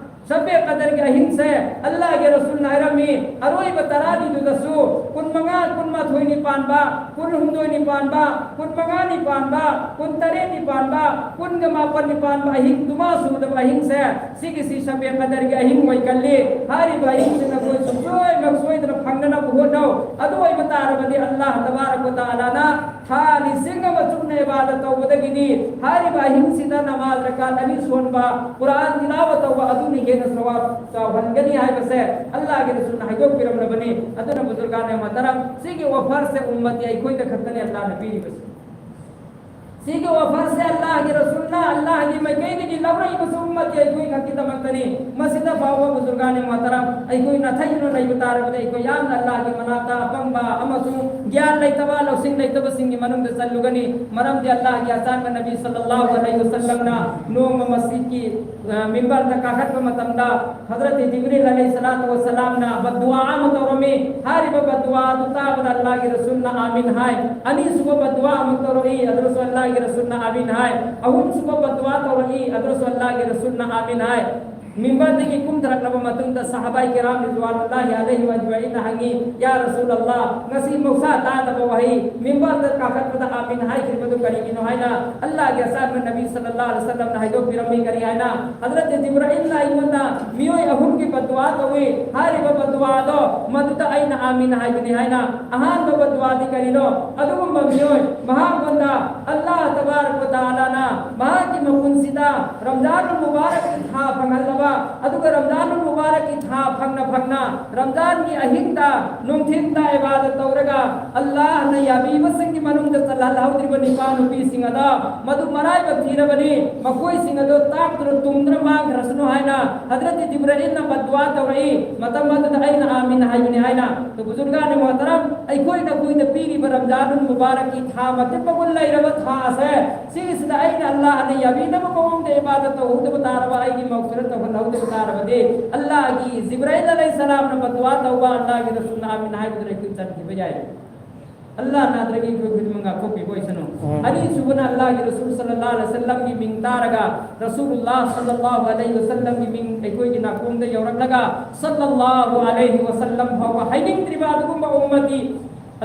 ꯁꯕꯦ ꯀꯗꯔꯒꯤ ꯑꯍꯤꯡꯁꯦ ꯑꯜꯂꯥꯍꯒꯤ ꯔꯁꯨꯜꯅ ꯍꯥꯏꯔꯝꯃꯤ, ꯑꯔꯣꯏꯕ ꯇꯔꯥꯅꯤꯗꯨꯗꯁꯨ ꯀꯨꯟꯃꯉꯥ, ꯀꯨꯟꯃꯥꯊꯣꯏꯅꯤ ꯄꯥꯟꯕ, ꯀꯨꯟꯍꯨꯝꯗꯣꯏꯅꯤ ꯄꯥꯟꯕ, ꯀꯨꯟꯃꯉꯥꯅꯤ ꯄꯥꯟꯕ, ꯀꯨꯟꯇꯔꯦꯠꯅꯤ ꯄꯥꯟꯕ, ꯀꯨꯟꯒ ꯃꯥꯄꯟꯅꯤ ꯄꯥꯟꯕ ꯑꯍꯤꯡ ꯖꯨꯃꯥ ꯁꯨꯗꯕ ꯑꯍꯤꯡꯁꯦ, ꯁꯤꯒꯤꯁꯤ ꯁꯕꯦ ꯀꯗꯔꯒꯤ ꯑꯍꯤꯡ ꯑꯣꯏꯒꯜꯂꯤ꯫ ꯍꯥꯏꯔꯤꯕ ꯑꯍꯤꯡꯁꯤ ꯅꯈꯣꯏ ꯁꯨꯡꯁꯣꯏꯃꯛ ꯁꯣꯏꯗꯅ ꯐꯪꯅꯅꯕ ꯍꯣꯠꯅꯧ꯫ ꯑꯗꯨ ꯑꯣꯏꯕ ꯇꯥꯔꯕꯗꯤ ꯑꯜꯂꯥꯍ ꯇꯕꯥꯔꯛ ꯋ ꯇꯥꯂꯥꯅ ꯊꯥ ꯂꯤꯁꯤꯡ ꯑꯃ ꯆꯨꯞꯅ ꯏꯕꯥꯗꯠ ꯇꯧꯕꯗꯒꯤꯗꯤ ꯍꯥꯏꯔꯤꯕ ꯑꯍꯤꯡꯁꯤꯗ ꯅꯃꯥꯖ ꯔꯀꯥꯠ ꯑꯅꯤ ꯁꯣꯟꯕ, ꯀꯨꯔꯥꯟ ꯇꯤꯂꯥꯋ ꯇꯧꯕ ꯑꯗꯨꯅ ꯍꯦꯟꯅ ꯁꯋꯥꯕ ꯆꯥꯎꯍꯟꯒꯅꯤ ꯍꯥꯏꯕꯁꯦ ꯑꯜꯂꯥꯍꯒꯤ ꯔꯁꯨꯜꯅ ꯍꯥꯏꯗꯣꯛꯄꯤꯔꯝꯂꯕꯅꯤ꯫ ꯑꯗꯨꯅ ꯕꯨꯖꯨꯔꯒꯥꯅꯦ ꯃꯣꯍꯇꯔꯝ, ꯁꯤꯒꯤ ꯑꯣꯐꯔꯁꯦ ꯎꯝꯃꯠꯇꯤ ꯑꯩꯈꯣꯏꯗ ꯈꯛꯇꯅꯦ ꯑꯜꯂꯥꯍꯅ ꯄꯤꯔꯤꯕꯁꯦ꯫ ꯁꯤꯒꯤ offer ꯁꯦ ꯑꯜꯂꯥꯍꯒꯤ ꯔꯁꯨꯜꯅ ꯑꯜꯂꯥꯍꯒꯤ ꯃꯥꯏꯀꯩꯗꯒꯤ ꯂꯧꯔꯛꯏꯕꯁꯨ ꯎꯝꯃꯠꯀꯤ ꯑꯩꯈꯣꯏ ꯈꯛꯀꯤꯗꯃꯛꯇꯅꯤ꯫ ꯃꯁꯤꯗ ꯐꯥꯎꯕ ꯕꯨꯖꯨꯔꯒꯥꯅꯦ ꯃꯣꯍꯇꯔꯝ, ꯑꯩꯈꯣꯏ ꯅꯥꯊꯩꯗꯨꯅ ꯂꯩꯕ ꯇꯥꯔꯕꯗꯤ ꯑꯩꯈꯣꯏ ꯌꯥꯝꯅ ꯑꯜꯂꯥꯍꯒꯤ ꯃꯅꯥꯛꯇ ꯑꯄꯪꯕ ꯑꯃꯁꯨꯡ ꯒ꯭ꯌꯥꯟ ꯂꯩꯇꯕ, ꯂꯧꯁꯤꯡ ꯂꯩꯇꯕꯁꯤꯡꯒꯤ ꯃꯅꯨꯡꯗ ꯆꯜꯂꯨꯒꯅꯤ꯫ ꯃꯔꯝꯗꯤ ꯑꯜꯂꯥꯍꯒꯤ ꯑꯆꯥꯟꯕ ꯅꯕꯤ ꯁꯜꯂꯜꯂꯥꯍꯨ ꯑꯂꯩꯍꯤ ꯋꯁꯜꯂꯝꯅ ꯅꯣꯡꯃ ꯃꯁꯖꯤꯗꯀꯤ, ꯑ, ꯃꯤꯝꯕꯔꯗ ꯀꯥꯈꯠꯄ ꯃꯇꯝꯗ ꯍꯖꯔꯠ ꯖꯤꯕ꯭ꯔꯤꯜ ꯑꯂꯩꯍꯤ ꯁꯂꯥꯇꯨ ꯋꯁꯁꯂꯥꯝꯅ ꯕꯗꯗꯨꯋꯥ ꯑꯃ ꯇꯧꯔꯝꯃꯤ꯫ ꯍꯥꯏꯔꯤꯕ ꯕꯗꯗꯨꯋꯥ ꯑꯗꯨ ꯇꯥꯕꯗ ꯑꯜꯂꯥꯍꯒꯤ ꯔꯁꯨꯜꯅ "ꯑꯥꯃꯤꯟ" ꯍꯥꯏ꯫ ꯑꯅꯤꯁꯨꯕ ꯕꯗꯗꯨꯋꯥ ꯑꯃ ꯇꯧꯔꯛꯏ, ꯑꯗꯨꯗꯁꯨ ꯑꯜꯂꯥꯍꯒꯤ ꯔꯁꯨꯜꯅ "ꯑꯥꯃꯤꯟ" ꯍꯥꯏ꯫ ꯑꯍꯨꯝꯁꯨꯕ ꯕꯗꯗꯨꯋꯥ ꯇꯧꯔꯛꯏ, ꯑꯗꯨꯗꯁꯨ ꯑꯜꯂꯥꯍꯒꯤ ꯔꯁꯨꯜꯅ "ꯑꯥꯃꯤꯟ" ꯍꯥꯏ꯫ ꯃꯤꯝꯕꯔꯗꯒꯤ ꯀꯨꯝꯊꯔꯛꯂꯕ ꯃꯇꯨꯡꯗ ꯁꯍꯥꯕꯥꯏ ꯀꯤꯔꯥꯝ ꯔꯤꯗ꯭ꯋꯥꯅꯨꯜꯂꯥꯍꯤ ꯑꯂꯩꯍꯤꯝ ꯑꯖꯃꯥꯏꯟꯅ ꯍꯪꯉꯤ, "ꯌꯥ ꯔꯁꯨꯜ ꯑꯜꯂꯥꯍ, ꯉꯁꯤ ꯃꯍꯧꯁꯥ ꯇꯥꯗꯕ ꯋꯥꯍꯩ, ꯃꯤꯝꯕꯔꯗ ꯀꯥꯈꯠꯄꯗ ꯑꯥꯃꯤꯟ ꯍꯥꯏꯈꯤꯕꯗꯨ ꯀꯔꯤꯒꯤꯅꯣ?" ꯍꯥꯏꯅ ꯑꯜꯂꯥꯍꯒꯤ ꯑꯆꯥꯟꯕ ꯅꯕꯤ ꯁꯜꯂꯜꯂꯥꯍꯨ ꯑꯂꯩꯍꯤ ꯋꯁꯜꯂꯝꯅ ꯍꯥꯏꯗꯣꯛꯄꯤꯔꯝꯃꯤ꯫ ꯀꯔꯤ ꯍꯥꯏꯅ? ꯍꯖꯔꯠ ꯖꯤꯕ꯭ꯔꯥꯏꯜꯅ ꯑꯩꯉꯣꯟꯗ ꯃꯤꯑꯣꯏ ꯑꯍꯨꯝꯒꯤ ꯕꯗꯗꯨꯋꯥ ꯇꯧꯏ꯫ ꯍꯥꯏꯔꯤꯕ ꯕꯗꯗꯨꯋꯥꯗꯣ ꯃꯗꯨꯗ ꯑꯩꯅ "ꯑꯥꯃꯤꯟ" ꯍꯥꯏꯕꯅꯤ ꯍꯥꯏꯅ꯫ ꯑꯍꯥꯟꯕ ꯕꯗꯗꯨꯋꯥꯗꯤ ꯀꯔꯤꯅꯣ? ꯑꯗꯨꯒꯨꯝꯕ ꯃꯤꯑꯣꯏ ꯃꯍꯥꯛꯉꯣꯟꯗ ꯑꯜꯂꯥꯍ ꯇꯕꯥꯔꯛ ꯋ ꯇꯥꯂꯥꯅ ꯃꯍꯥꯛꯀꯤ ꯃꯄꯨꯟꯁꯤꯗ ꯔꯝꯖꯥꯅꯨꯜ ꯃꯨꯕꯥꯔꯛꯀꯤ ꯊꯥ ꯐꯪꯍꯜꯂꯕ, ꯑꯗꯨꯒ ꯔꯝꯖꯥꯅꯨꯜ ꯃꯨꯕꯥꯔꯛꯀꯤ ꯊꯥ ꯐꯪꯅ ꯐꯪꯅ ꯔꯝꯖꯥꯟꯒꯤ ꯑꯍꯤꯡꯗ, ꯅꯨꯡꯊꯤꯜꯗ ꯏꯕꯥꯗꯠ ꯇꯧꯔꯒ ꯑꯜꯂꯥꯍꯅ ꯌꯥꯕꯤꯕꯁꯤꯡꯒꯤ ꯃꯅꯨꯡꯗ ꯆꯜꯍꯜꯍꯧꯗ꯭ꯔꯤꯕ ꯅꯤꯄꯥ ꯅꯨꯄꯤꯁꯤꯡ ꯑꯗꯣ ꯃꯗꯨ ꯃꯔꯥꯏꯕꯛ ꯊꯤꯔꯕꯅꯤ, ꯃꯈꯣꯏꯁꯤꯡ ꯑꯗꯣ ꯇꯥꯛꯇꯨꯅ ꯇꯨꯝꯗꯨꯅ ꯃꯥꯡꯈ꯭ꯔꯁꯅꯨ ꯍꯥꯏꯅ ꯍꯖꯔꯠ ꯖꯤꯕ꯭ꯔꯥꯏꯜꯅ ꯕꯗꯗꯨꯋꯥ ꯇꯧꯔꯛꯏ꯫ ꯃꯇꯝ ꯑꯗꯨꯗ ꯑꯩꯅ "ꯑꯥꯃꯤꯟ" ꯍꯥꯏꯕꯅꯤ ꯍꯥꯏꯅ꯫ ꯑꯗꯨ ꯕꯨꯖꯨꯔꯒꯥꯅꯦ ꯃꯣꯍꯇꯔꯝ, ꯑꯩꯈꯣꯏꯅ ꯑꯩꯈꯣꯏꯗ ꯄꯤꯔꯤꯕ ꯔꯝꯖꯥꯅꯨꯜ ꯃꯨꯕꯥꯔꯛꯀꯤ ꯊꯥ ꯃꯇꯤꯛ ꯃꯒꯨꯟ ꯂꯩꯔꯕ ꯊꯥ ꯑꯁꯦ, ꯁꯤꯒꯤꯁꯤꯗ ꯑꯩꯅ ꯑꯜꯂꯥꯍꯅ ꯌꯥꯕꯤꯗꯕ ꯃꯑꯣꯡꯗ ꯏꯕꯥꯗꯠ ꯇꯧꯍꯧꯗꯕ ꯇꯥꯔꯕ, ꯑꯩꯒꯤ ꯃꯒꯐꯤꯔꯠ ꯇꯧꯍꯜꯍꯧꯗꯕ ꯇꯥꯔꯕꯗꯤ, ꯑꯜꯂꯥꯍꯒꯤ ꯖꯤꯕ꯭ꯔꯥꯏꯜ ꯑꯂꯩꯍꯤꯁꯁꯂꯥꯝꯅ ꯕꯗꯗꯨꯋꯥ ꯇꯧꯕ, ꯑꯜꯂꯥꯍꯒꯤ ꯔꯁꯨꯜꯅ "ꯑꯥꯃꯤꯟ" ꯍꯥꯏꯕꯗꯨꯅ ꯑꯩꯈꯣꯏ ꯆꯟꯈꯤꯕ ꯌꯥꯏ꯫ ꯑꯜꯂꯥꯍꯅ ꯑꯗꯨꯗꯒꯤ ꯑꯩꯈꯣꯏ ꯈꯨꯗꯤꯡꯃꯛ ꯉꯥꯛꯊꯣꯛꯄꯤꯕ ꯑꯣꯏꯁꯅꯨ꯫ ꯎꯝ꯫ ꯑꯅꯤꯁꯨꯕꯅ ꯑꯜꯂꯥꯍꯒꯤ ꯔꯁꯨꯜ ꯁꯜꯂꯜꯂꯥꯍꯨ ꯑꯂꯩꯍꯤ ꯋꯁꯜꯂꯝꯒꯤ ꯃꯤꯡ ꯇꯥꯔꯒ, ꯔꯁꯨꯜꯂꯥꯍ ꯁꯜꯂꯜꯂꯥꯍꯨ ꯑꯂꯩꯍꯤ ꯋꯁꯜꯂꯝꯒꯤ ꯃꯤꯡ ꯑꯩꯈꯣꯏꯒꯤ ꯅꯥꯀꯣꯡꯗ ꯌꯧꯔꯛꯂꯒ, ꯁꯜꯂꯜꯂꯥꯍꯨ ꯑꯂꯩꯍꯤ ꯋꯁꯜꯂꯝ ꯐꯥꯎꯕ ꯍꯥꯏꯅꯤꯡꯗ꯭ꯔꯤꯕ ꯑꯗꯨꯒꯨꯝꯕ ꯎꯝꯃꯇꯤ,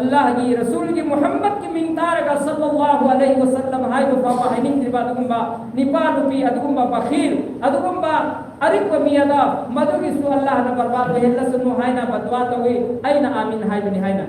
ꯑꯜꯂꯥꯍꯒꯤ ꯔꯁꯨꯜꯒꯤ ꯃꯨꯍꯝꯃꯗꯀꯤ ꯃꯤꯡ ꯇꯥꯔꯒ ꯁꯜꯂꯜꯂꯥꯍꯨ ꯑꯂꯩꯍꯤ ꯋꯁꯜꯂꯝ ꯍꯥꯏꯕ ꯐꯥꯎꯕ ꯍꯥꯏꯅꯤꯡꯗ꯭ꯔꯤꯕ ꯑꯗꯨꯒꯨꯝꯕ ꯅꯤꯄꯥ ꯅꯨꯄꯤ, ꯑꯗꯨꯒꯨꯝꯕ ꯕꯈꯤꯜ, ꯑꯗꯨꯒꯨꯝꯕ ꯑꯔꯤꯛꯄ ꯃꯤ ꯑꯗꯣ ꯃꯗꯨꯒꯤꯁꯨ ꯑꯜꯂꯥꯍꯅ ꯕꯔꯕꯥꯗ ꯑꯣꯏꯍꯜꯂꯁꯅꯨ ꯍꯥꯏꯅ ꯕꯗꯗꯨꯋꯥ ꯇꯧꯏ꯫ ꯑꯩꯅ "ꯑꯥꯃꯤꯟ" ꯍꯥꯏꯕꯅꯤ ꯍꯥꯏꯅ꯫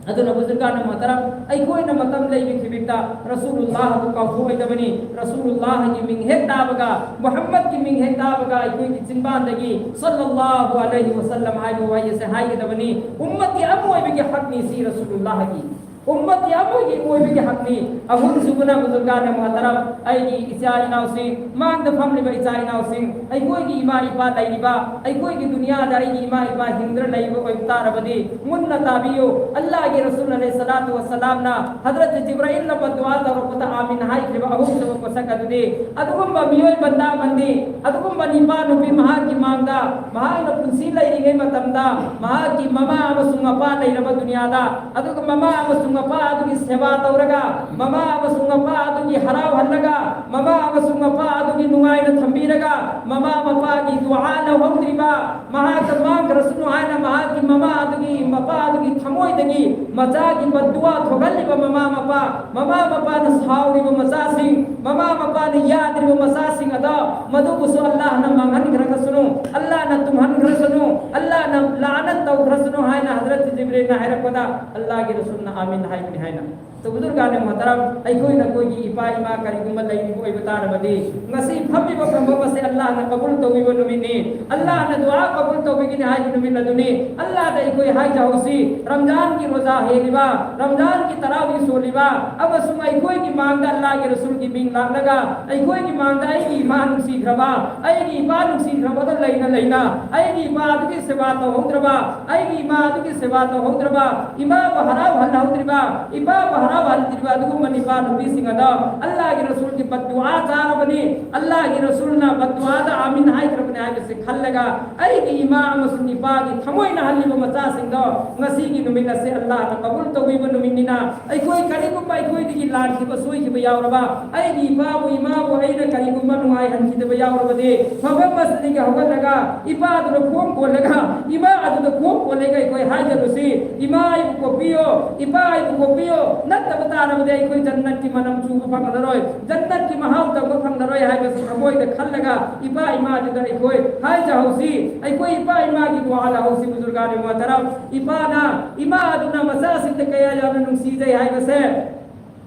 ꯑꯗꯨꯅ ꯕꯨꯖꯨꯔꯒꯥꯅꯦ ꯃꯣꯍꯇꯔꯝ, ꯑꯩꯈꯣꯏꯅ ꯃꯇꯝ ꯂꯩꯕ ꯈꯤꯕꯤꯛꯇ ꯔꯁꯨꯜꯂꯥꯍꯕꯨ ꯀꯥꯎꯊꯣꯛꯑꯣꯏꯗꯕꯅꯤ꯫ ꯔꯁꯨꯜꯂꯥꯍꯒꯤ ꯃꯤꯡ ꯍꯦꯛ ꯇꯥꯕꯒ, ꯃꯨꯍꯝꯃꯗꯀꯤ ꯃꯤꯡ ꯍꯦꯛ ꯇꯥꯕꯒ ꯑꯩꯈꯣꯏꯒꯤ ꯆꯤꯟꯕꯥꯟꯗꯒꯤ "ꯁꯜꯂꯜꯂꯥꯍꯨ ꯑꯂꯩꯍꯤ ꯋꯁꯜꯂꯝ" ꯍꯥꯏꯕ ꯋꯥꯍꯩ ꯑꯁꯦ ꯍꯥꯏꯒꯗꯕꯅꯤ꯫ ꯎꯝꯃꯠꯀꯤ ꯑꯃ ꯑꯣꯏꯕꯒꯤ ꯍꯛꯅꯤ ꯁꯤ ꯔꯁꯨꯜꯂꯥꯍꯒꯤ꯫ ꯎꯝꯃꯠ ꯑꯃꯒꯤ ꯑꯣꯏꯕꯒꯤ ꯍꯛꯅꯤ꯫ ꯑꯍꯨꯝꯁꯨꯕꯅ, ꯕꯨꯖꯨꯔꯒꯥꯅꯦ ꯃꯨꯍꯇꯔꯝ, ꯑꯩꯒꯤ ꯏꯆꯥ ꯏꯅꯥꯎꯁꯤꯡ, ꯃꯥꯡꯗ ꯐꯝꯂꯤꯕ ꯏꯆꯥ ꯏꯅꯥꯎꯁꯤꯡ, ꯑꯩꯈꯣꯏꯒꯤ ꯏꯃꯥ ꯏꯄꯥ ꯂꯩꯔꯤꯕ, ꯑꯩꯈꯣꯏꯒꯤ ꯗꯨꯅꯤꯌꯥꯗ ꯑꯩꯒꯤ ꯏꯃꯥ ꯏꯄꯥ ꯍꯤꯡꯗꯨꯅ ꯂꯩꯕ ꯑꯣꯏꯕ ꯇꯥꯔꯕꯗꯤ, ꯃꯨꯟꯅ ꯇꯥꯕꯤꯌꯨ꯫ ꯑꯜꯂꯥꯍꯒꯤ ꯔꯁꯨꯜ ꯑꯂꯩꯍꯤ ꯁꯂꯥꯇꯨ ꯋꯁꯂꯥꯝꯅ ꯍꯖꯔꯠ ꯖꯤꯕ꯭ꯔꯥꯏꯜꯅ ꯕꯗꯗꯨꯋꯥ ꯇꯧꯔꯛꯄꯗ ꯑꯥꯃꯤꯟ ꯍꯥꯏꯈ꯭ꯔꯤꯕ ꯑꯍꯨꯝꯁꯨꯕ ꯄꯣꯠꯁꯛ ꯑꯗꯨꯗꯤ, ꯑꯗꯨꯒꯨꯝꯕ ꯃꯤꯑꯣꯏ ꯕꯟꯗꯥ ꯕꯟꯗꯤ, ꯑꯗꯨꯒꯨꯝꯕ ꯅꯤꯄꯥ ꯅꯨꯄꯤ ꯃꯍꯥꯛꯀꯤ ꯃꯥꯡꯗ, ꯃꯍꯥꯛꯅ ꯄꯨꯟꯁꯤ ꯂꯩꯔꯤꯉꯩ ꯃꯇꯝꯗ ꯃꯍꯥꯛꯀꯤ ꯃꯃꯥ ꯑꯃꯁꯨꯡ ꯃꯄꯥ ꯂꯩꯔꯕ ꯗꯨꯅꯤꯌꯥꯗ, ꯑꯗꯨꯒ ꯃꯃꯥ ꯑꯃꯁꯨꯡ ꯃꯄꯥ ꯑꯗꯨꯒꯤ ꯁꯦꯕꯥ ꯇꯧꯔꯒ, ꯃꯃꯥ ꯑꯃꯁꯨꯡ ꯃꯄꯥ ꯑꯗꯨꯒꯤ ꯍꯔꯥꯎꯍꯜꯂꯒ, ꯃꯃꯥ ꯑꯃꯁꯨꯡ ꯃꯄꯥ ꯑꯗꯨꯒꯤ ꯅꯨꯡꯉꯥꯏꯅ ꯊꯝꯕꯤꯔꯒ, ꯃꯃꯥ ꯃꯄꯥꯒꯤ ꯗꯨꯋꯥ ꯂꯧꯍꯧꯗ꯭ꯔꯤꯕ, ꯃꯍꯥꯛꯇ ꯃꯥꯡꯈ꯭ꯔꯁꯅꯨ ꯍꯥꯏꯅ ꯃꯍꯥꯛꯀꯤ ꯃꯃꯥ ꯑꯗꯨꯒꯤ, ꯃꯄꯥ ꯑꯗꯨꯒꯤ ꯊꯃꯣꯏꯗꯒꯤ ꯃꯆꯥꯒꯤ ꯕꯗꯗꯨꯋꯥ ꯊꯣꯛꯍꯜꯂꯤꯕ ꯃꯃꯥ ꯃꯄꯥ, ꯃꯃꯥ ꯃꯄꯥꯅ ꯁꯥꯎꯔꯤꯕ ꯃꯆꯥꯁꯤꯡ, ꯃꯃꯥ ꯃꯄꯥꯅ ꯌꯥꯗ꯭ꯔꯤꯕ ꯃꯆꯥꯁꯤꯡ ꯑꯗꯣ, ꯃꯗꯨꯕꯨꯁꯨ ꯑꯜꯂꯥꯍꯅ ꯃꯥꯡꯍꯟꯈ꯭ꯔꯒꯁꯅꯨ, ꯑꯜꯂꯥꯍꯅ ꯇꯨꯝꯍꯟꯈ꯭ꯔꯁꯅꯨ, ꯑꯜꯂꯥꯍꯅ ꯂꯥꯅꯠ ꯇꯧꯈ꯭ꯔꯁꯅꯨ ꯍꯥꯏꯅ ꯍꯖꯔꯠ ꯖꯤꯕ꯭ꯔꯤꯜꯅ ꯍꯥꯏꯔꯛꯄꯗ, ꯑꯜꯂꯥꯍꯒꯤ ꯔꯁꯨꯜꯅ ꯑꯥꯃꯤꯟ ꯍꯥꯏꯕꯅꯤ ꯍꯥꯏꯅ꯫ ꯇꯣ ꯕꯨꯖꯨꯔꯒꯥꯅꯦ ꯃꯨꯍꯇꯔꯝ, ꯑꯩꯈꯣꯏꯅ ꯑꯩꯈꯣꯏꯒꯤ ꯏꯄꯥ ꯏꯃꯥ ꯀꯔꯤꯒꯨꯝꯕ ꯂꯩꯔꯤꯕ ꯑꯣꯏꯕ ꯇꯥꯔꯕꯗꯤ, ꯉꯁꯤ ꯐꯝꯃꯤꯕ ꯐꯝꯐꯝ ꯑꯁꯤ ꯑꯜꯂꯥꯍꯅ ꯀꯕꯨꯜ ꯇꯧꯕꯤꯕ ꯅꯨꯃꯤꯠꯅꯤ꯫ ꯑꯜꯂꯥꯍꯅ ꯗꯨꯋꯥ ꯀꯕꯨꯜ ꯇꯧꯕꯤꯒꯅꯤ ꯍꯥꯏꯕ ꯅꯨꯃꯤꯠ ꯑꯗꯨꯅꯤ꯫ ꯑꯜꯂꯥꯍꯗ ꯑꯩꯈꯣꯏ ꯍꯥꯏꯖꯍꯧꯁꯤ, ꯔꯝꯖꯥꯟꯒꯤ ꯔꯣꯖꯥ ꯍꯦꯜꯂꯤꯕ, ꯔꯝꯖꯥꯟꯒꯤ ꯇꯔꯥꯋꯤ ꯁꯣꯜꯂꯤꯕ, ꯑꯃꯁꯨꯡ ꯑꯩꯈꯣꯏꯒꯤ ꯃꯥꯡꯗ ꯑꯜꯂꯥꯍꯒꯤ ꯔꯁꯨꯜꯒꯤ ꯃꯤꯡ ꯂꯥꯛꯂꯒ, ꯑꯩꯈꯣꯏꯒꯤ ꯃꯥꯡꯗ ꯑꯩꯒꯤ ꯏꯃꯥ ꯅꯨꯡꯁꯤꯈ꯭ꯔꯕ, ꯑꯩꯒꯤ ꯏꯄꯥ ꯅꯨꯡꯁꯤꯈ꯭ꯔꯕꯗ ꯂꯩꯅ ꯂꯩꯅ, ꯑꯩꯒꯤ ꯏꯄꯥ ꯑꯗꯨꯒꯤ ꯁꯦꯕꯥ ꯇꯧꯍꯧꯗ꯭ꯔꯕ, ꯑꯩꯒꯤ ꯏꯃꯥ ꯑꯗꯨꯒꯤ ꯁꯦꯕꯥ ꯇꯧꯍꯧꯗ꯭ꯔꯕ, ꯏꯃꯥꯕꯨ ꯍꯔꯥꯎꯍꯟꯍꯧꯗ꯭ꯔꯤꯕ, ꯏꯄꯥꯕꯨ ꯍꯔꯥꯎꯍꯟꯗ꯭ꯔꯤꯕ ꯑꯗꯨꯒꯨꯝꯕ ꯅꯤꯄꯥ ꯅꯨꯄꯤꯁꯤꯡ ꯑꯗꯣ ꯑꯜꯂꯥꯍꯒꯤ ꯔꯁꯨꯜꯒꯤ ꯕꯗꯗꯨꯋꯥ ꯆꯥꯔꯕꯅꯤ, ꯑꯜꯂꯥꯍꯒꯤ ꯔꯁꯨꯜꯅ ꯕꯗꯗꯨꯋꯥꯗ ꯑꯥꯃꯤꯟ ꯍꯥꯏꯈ꯭ꯔꯕꯅꯤ ꯍꯥꯏꯕꯁꯤ ꯈꯜꯂꯒ, ꯑꯩꯒꯤ ꯏꯃꯥ ꯑꯃꯁꯨꯡ ꯏꯄꯥꯒꯤ ꯊꯃꯣꯏꯅ ꯍꯜꯂꯤꯕ ꯃꯆꯥꯁꯤꯡꯗꯣ ꯉꯁꯤꯒꯤ ꯅꯨꯃꯤꯠ ꯑꯁꯤ ꯑꯜꯂꯥꯍꯅ ꯀꯕꯨꯜ ꯇꯧꯕꯤꯕ ꯅꯨꯃꯤꯠꯅꯤꯅ, ꯑꯩꯈꯣꯏ ꯀꯔꯤꯒꯨꯝꯕ ꯑꯩꯈꯣꯏꯗꯒꯤ ꯂꯥꯟꯈꯤꯕ ꯁꯣꯏꯈꯤꯕ ꯌꯥꯎꯔꯕ, ꯑꯩꯒꯤ ꯏꯄꯥꯕꯨ ꯏꯃꯥꯕꯨ ꯑꯩꯅ ꯀꯔꯤꯒꯨꯝꯕ ꯅꯨꯡꯉꯥꯏꯍꯟꯈꯤꯗꯕ ꯌꯥꯎꯔꯕꯗꯤ, ꯃꯐꯝ ꯑꯁꯤꯗꯒꯤ ꯍꯧꯒꯠꯂꯒ ꯏꯄꯥ ꯑꯗꯨꯗ ꯈꯣꯡ ꯀꯣꯜꯂꯒ, ꯏꯃꯥ ꯑꯗꯨꯗ ꯈꯣꯡ ꯀꯣꯜꯂꯒ ꯑꯩꯈꯣꯏ ꯍꯥꯏꯖꯔꯨꯁꯤ, "ꯏꯃꯥ ꯑꯩꯕꯨ ꯀꯣꯛꯄꯤꯌꯣ, ꯏꯄꯥ ꯑꯩꯕꯨ ꯀꯣꯛꯄꯤꯌꯣ"꯫ ꯅꯠꯇꯕ ꯇꯥꯔꯕꯗꯤ ꯑꯩꯈꯣꯏ ꯖꯟꯅꯠꯀꯤ ꯃꯅꯝ ꯆꯨꯕ ꯐꯪꯂꯔꯣꯏ, ꯖꯟꯅꯠꯀꯤ ꯃꯍꯥꯎ ꯇꯪꯕ ꯐꯪꯂꯔꯣꯏ ꯍꯥꯏꯕꯁꯤ ꯊꯃꯣꯏꯗ ꯈꯜꯂꯒ ꯏꯄꯥ ꯏꯃꯥ ꯑꯗꯨꯗ ꯑꯩꯈꯣꯏ ꯍꯥꯏꯖꯍꯧꯁꯤ꯫ ꯑꯩꯈꯣꯏ ꯏꯄꯥ ꯏꯃꯥꯒꯤ ꯗꯨꯋꯥ ꯂꯧꯍꯧꯁꯤ꯫ ꯕꯨꯖꯨꯔꯒꯥꯅꯦ ꯃꯨꯍꯇꯔꯝ, ꯏꯄꯥꯅ, ꯏꯃꯥ ꯑꯗꯨꯅ ꯃꯆꯥꯁꯤꯡꯗ ꯀꯌꯥ ꯌꯥꯝꯅ ꯅꯨꯡꯁꯤꯖꯩ ꯍꯥꯏꯕꯁꯦ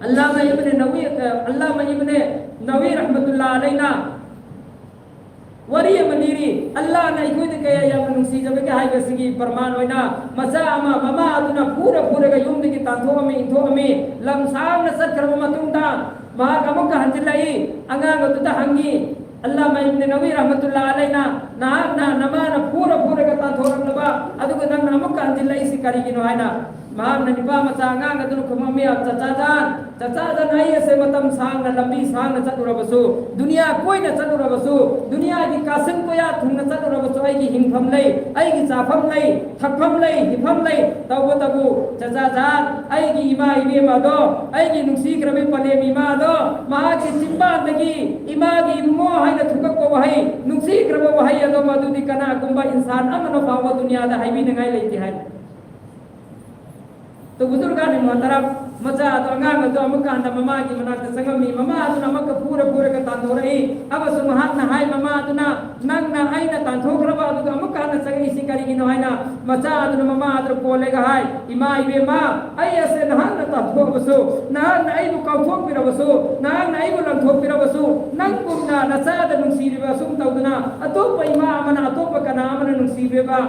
ꯑꯜꯂꯥꯃ ꯏꯕꯅꯦ ꯅꯋꯤ, ꯑ, ꯑꯜꯂꯥꯃ ꯏꯕꯅꯦ ꯅꯋꯤ ꯔꯍꯃꯇꯨꯜꯂꯥꯍ ꯑꯂꯩꯅ ꯋꯥꯔꯤ ꯑꯃ ꯂꯤꯔꯤ꯫ ꯑꯜꯂꯥꯍꯅ ꯑꯩꯈꯣꯏꯗ ꯀꯌꯥ ꯌꯥꯝꯅ ꯅꯨꯡꯁꯤꯖꯕꯒꯦ ꯍꯥꯏꯕꯁꯤꯒꯤ ꯄ꯭ꯔꯃꯥꯟ ꯑꯣꯏꯅ, ꯃꯆꯥ ꯑꯃ ꯃꯃꯥ ꯑꯗꯨꯅ ꯐꯨꯔ ꯐꯨꯔꯒ ꯌꯨꯝꯗꯒꯤ ꯇꯥꯟꯊꯣꯛꯑꯝꯃꯤ, ꯏꯟꯊꯣꯛꯑꯝꯃꯤ꯫ ꯂꯝ ꯁꯥꯡꯅ ꯆꯠꯈ꯭ꯔꯕ ꯃꯇꯨꯡꯗ ꯃꯍꯥꯛ ꯑꯃꯨꯛꯀ ꯍꯟꯖꯤꯜꯂꯛꯏ꯫ ꯑꯉꯥꯡ ꯑꯗꯨꯗ ꯍꯪꯉꯤ, ꯑꯜꯂꯥꯃ ꯏꯕꯅ ꯅꯋꯤ ꯔꯍꯃꯇꯨꯜꯂꯥ ꯑꯂꯩꯅ, "ꯅꯍꯥꯛꯅ ꯅꯃꯥꯅ ꯐꯨꯔ ꯐꯨꯔꯒ ꯇꯥꯟꯊꯣꯔꯛꯂꯕ, ꯑꯗꯨꯒ ꯅꯪꯅ ꯑꯃꯨꯛꯀ ꯍꯟꯖꯤꯜꯂꯛꯏꯁꯤ ꯀꯔꯤꯒꯤꯅꯣ?" ꯍꯥꯏꯅ ꯃꯍꯥꯛꯅ, ꯅꯤꯄꯥ ꯃꯆꯥ ꯑꯉꯥꯡ ꯑꯗꯨꯅ ꯈꯨꯝꯃꯝꯃꯤ, "ꯆꯆꯥꯖꯥꯟ, ꯆꯆꯥꯖꯥꯟ, ꯑꯩ ꯑꯁꯦ ꯃꯇꯝ ꯁꯥꯡꯅ ꯂꯝꯕꯤ ꯁꯥꯡꯅ ꯆꯠꯂꯨꯔꯕꯁꯨ, ꯗꯨꯅꯤꯌꯥ ꯀꯣꯏꯅ ꯆꯠꯂꯨꯔꯕꯁꯨ, ꯗꯨꯅꯤꯌꯥꯒꯤ ꯀꯥꯁꯟ ꯀꯣꯌꯥ ꯊꯨꯡꯅ ꯆꯠꯂꯨꯔꯕꯁꯨ ꯑꯩꯒꯤ ꯍꯤꯡꯐꯝ ꯂꯩ, ꯑꯩꯒꯤ ꯆꯥꯐꯝ ꯂꯩ, ꯊꯛꯐꯝ ꯂꯩ, ꯍꯤꯐꯝ ꯂꯩ꯫ ꯇꯧꯕꯇꯕꯨ ꯆꯆꯥꯖꯥꯟ, ꯑꯩꯒꯤ ꯏꯃꯥ ꯏꯕꯦꯝꯃ ꯑꯗꯣ, ꯑꯩꯒꯤ ꯅꯨꯡꯁꯤꯈ꯭ꯔꯕꯤ ꯄꯂꯦꯝ ꯏꯃꯥ ꯑꯗꯣ, ꯃꯍꯥꯛꯀꯤ ꯆꯤꯟꯕꯥꯟꯗꯒꯤ ꯏꯃꯥꯒꯤ ꯏꯕꯨꯡꯉꯣ ꯍꯥꯏꯅ ꯊꯨꯡꯂꯛꯄ ꯋꯥꯍꯩ, ꯅꯨꯡꯁꯤꯈ꯭ꯔꯕ ꯋꯥꯍꯩ ꯑꯗꯣ ꯃꯗꯨꯗꯤ ꯀꯅꯥꯒꯨꯝꯕ ꯏꯟꯁꯥꯟ ꯑꯃꯅ ꯐꯥꯎꯕ ꯗꯨꯅꯤꯌꯥꯗ ꯍꯥꯏꯕꯤꯅꯤꯡꯉꯥꯏ ꯂꯩꯇꯦ" ꯍꯥꯏ꯫ ꯇꯣ ꯕꯨꯖꯨꯔꯒꯥꯅꯤ ꯃꯣꯍꯇꯔꯝ, ꯃꯆꯥ ꯑꯗꯨ, ꯑꯉꯥꯡ ꯑꯗꯨ ꯑꯃꯨꯛꯀ ꯍꯟꯅ ꯃꯃꯥꯒꯤ ꯃꯅꯥꯛꯇ ꯆꯪꯉꯝꯃꯤ꯫ ꯃꯃꯥ ꯑꯗꯨꯅ ꯑꯃꯨꯛꯀ ꯐꯨꯔ ꯐꯨꯔꯒ ꯇꯥꯟꯊꯣꯔꯛꯏ꯫ ꯑꯃꯁꯨꯡ ꯃꯍꯥꯛꯅ ꯍꯥꯏ, ꯃꯃꯥ ꯑꯗꯨꯅ, "ꯅꯪꯅ ꯑꯩꯅ ꯇꯥꯟꯊꯣꯛꯈ꯭ꯔꯕ ꯑꯗꯨꯒ ꯑꯃꯨꯛꯀ ꯍꯟꯅ ꯆꯪꯉꯛꯏꯁꯤ ꯀꯔꯤꯒꯤꯅꯣ?" ꯍꯥꯏꯅ꯫ ꯃꯆꯥ ꯑꯗꯨꯅ ꯃꯃꯥ ꯑꯗꯨ ꯀꯣꯜꯂꯒ ꯍꯥꯏ, "ꯏꯃꯥ ꯏꯕꯦꯝꯃ, ꯑꯩ ꯑꯁꯦ ꯅꯍꯥꯛꯅ ꯇꯥꯟꯊꯣꯛꯑꯕꯁꯨ, ꯅꯍꯥꯛꯅ ꯑꯩꯕꯨ ꯀꯥꯎꯊꯣꯛꯄꯤꯔꯕꯁꯨ, ꯅꯍꯥꯛꯅ ꯑꯩꯕꯨ ꯂꯪꯊꯣꯛꯄꯤꯔꯕꯁꯨ, ꯅꯪꯒꯨꯝꯅ ꯅꯆꯥꯗ ꯅꯨꯡꯁꯤꯔꯤꯕ ꯑꯁꯨꯝ ꯇꯧꯗꯨꯅ ꯑꯇꯣꯞꯄ ꯏꯃꯥ ꯑꯃꯅ, ꯑꯇꯣꯞꯄ ꯀꯅꯥ ꯑꯃꯅ ꯅꯨꯡꯁꯤꯕꯤꯕ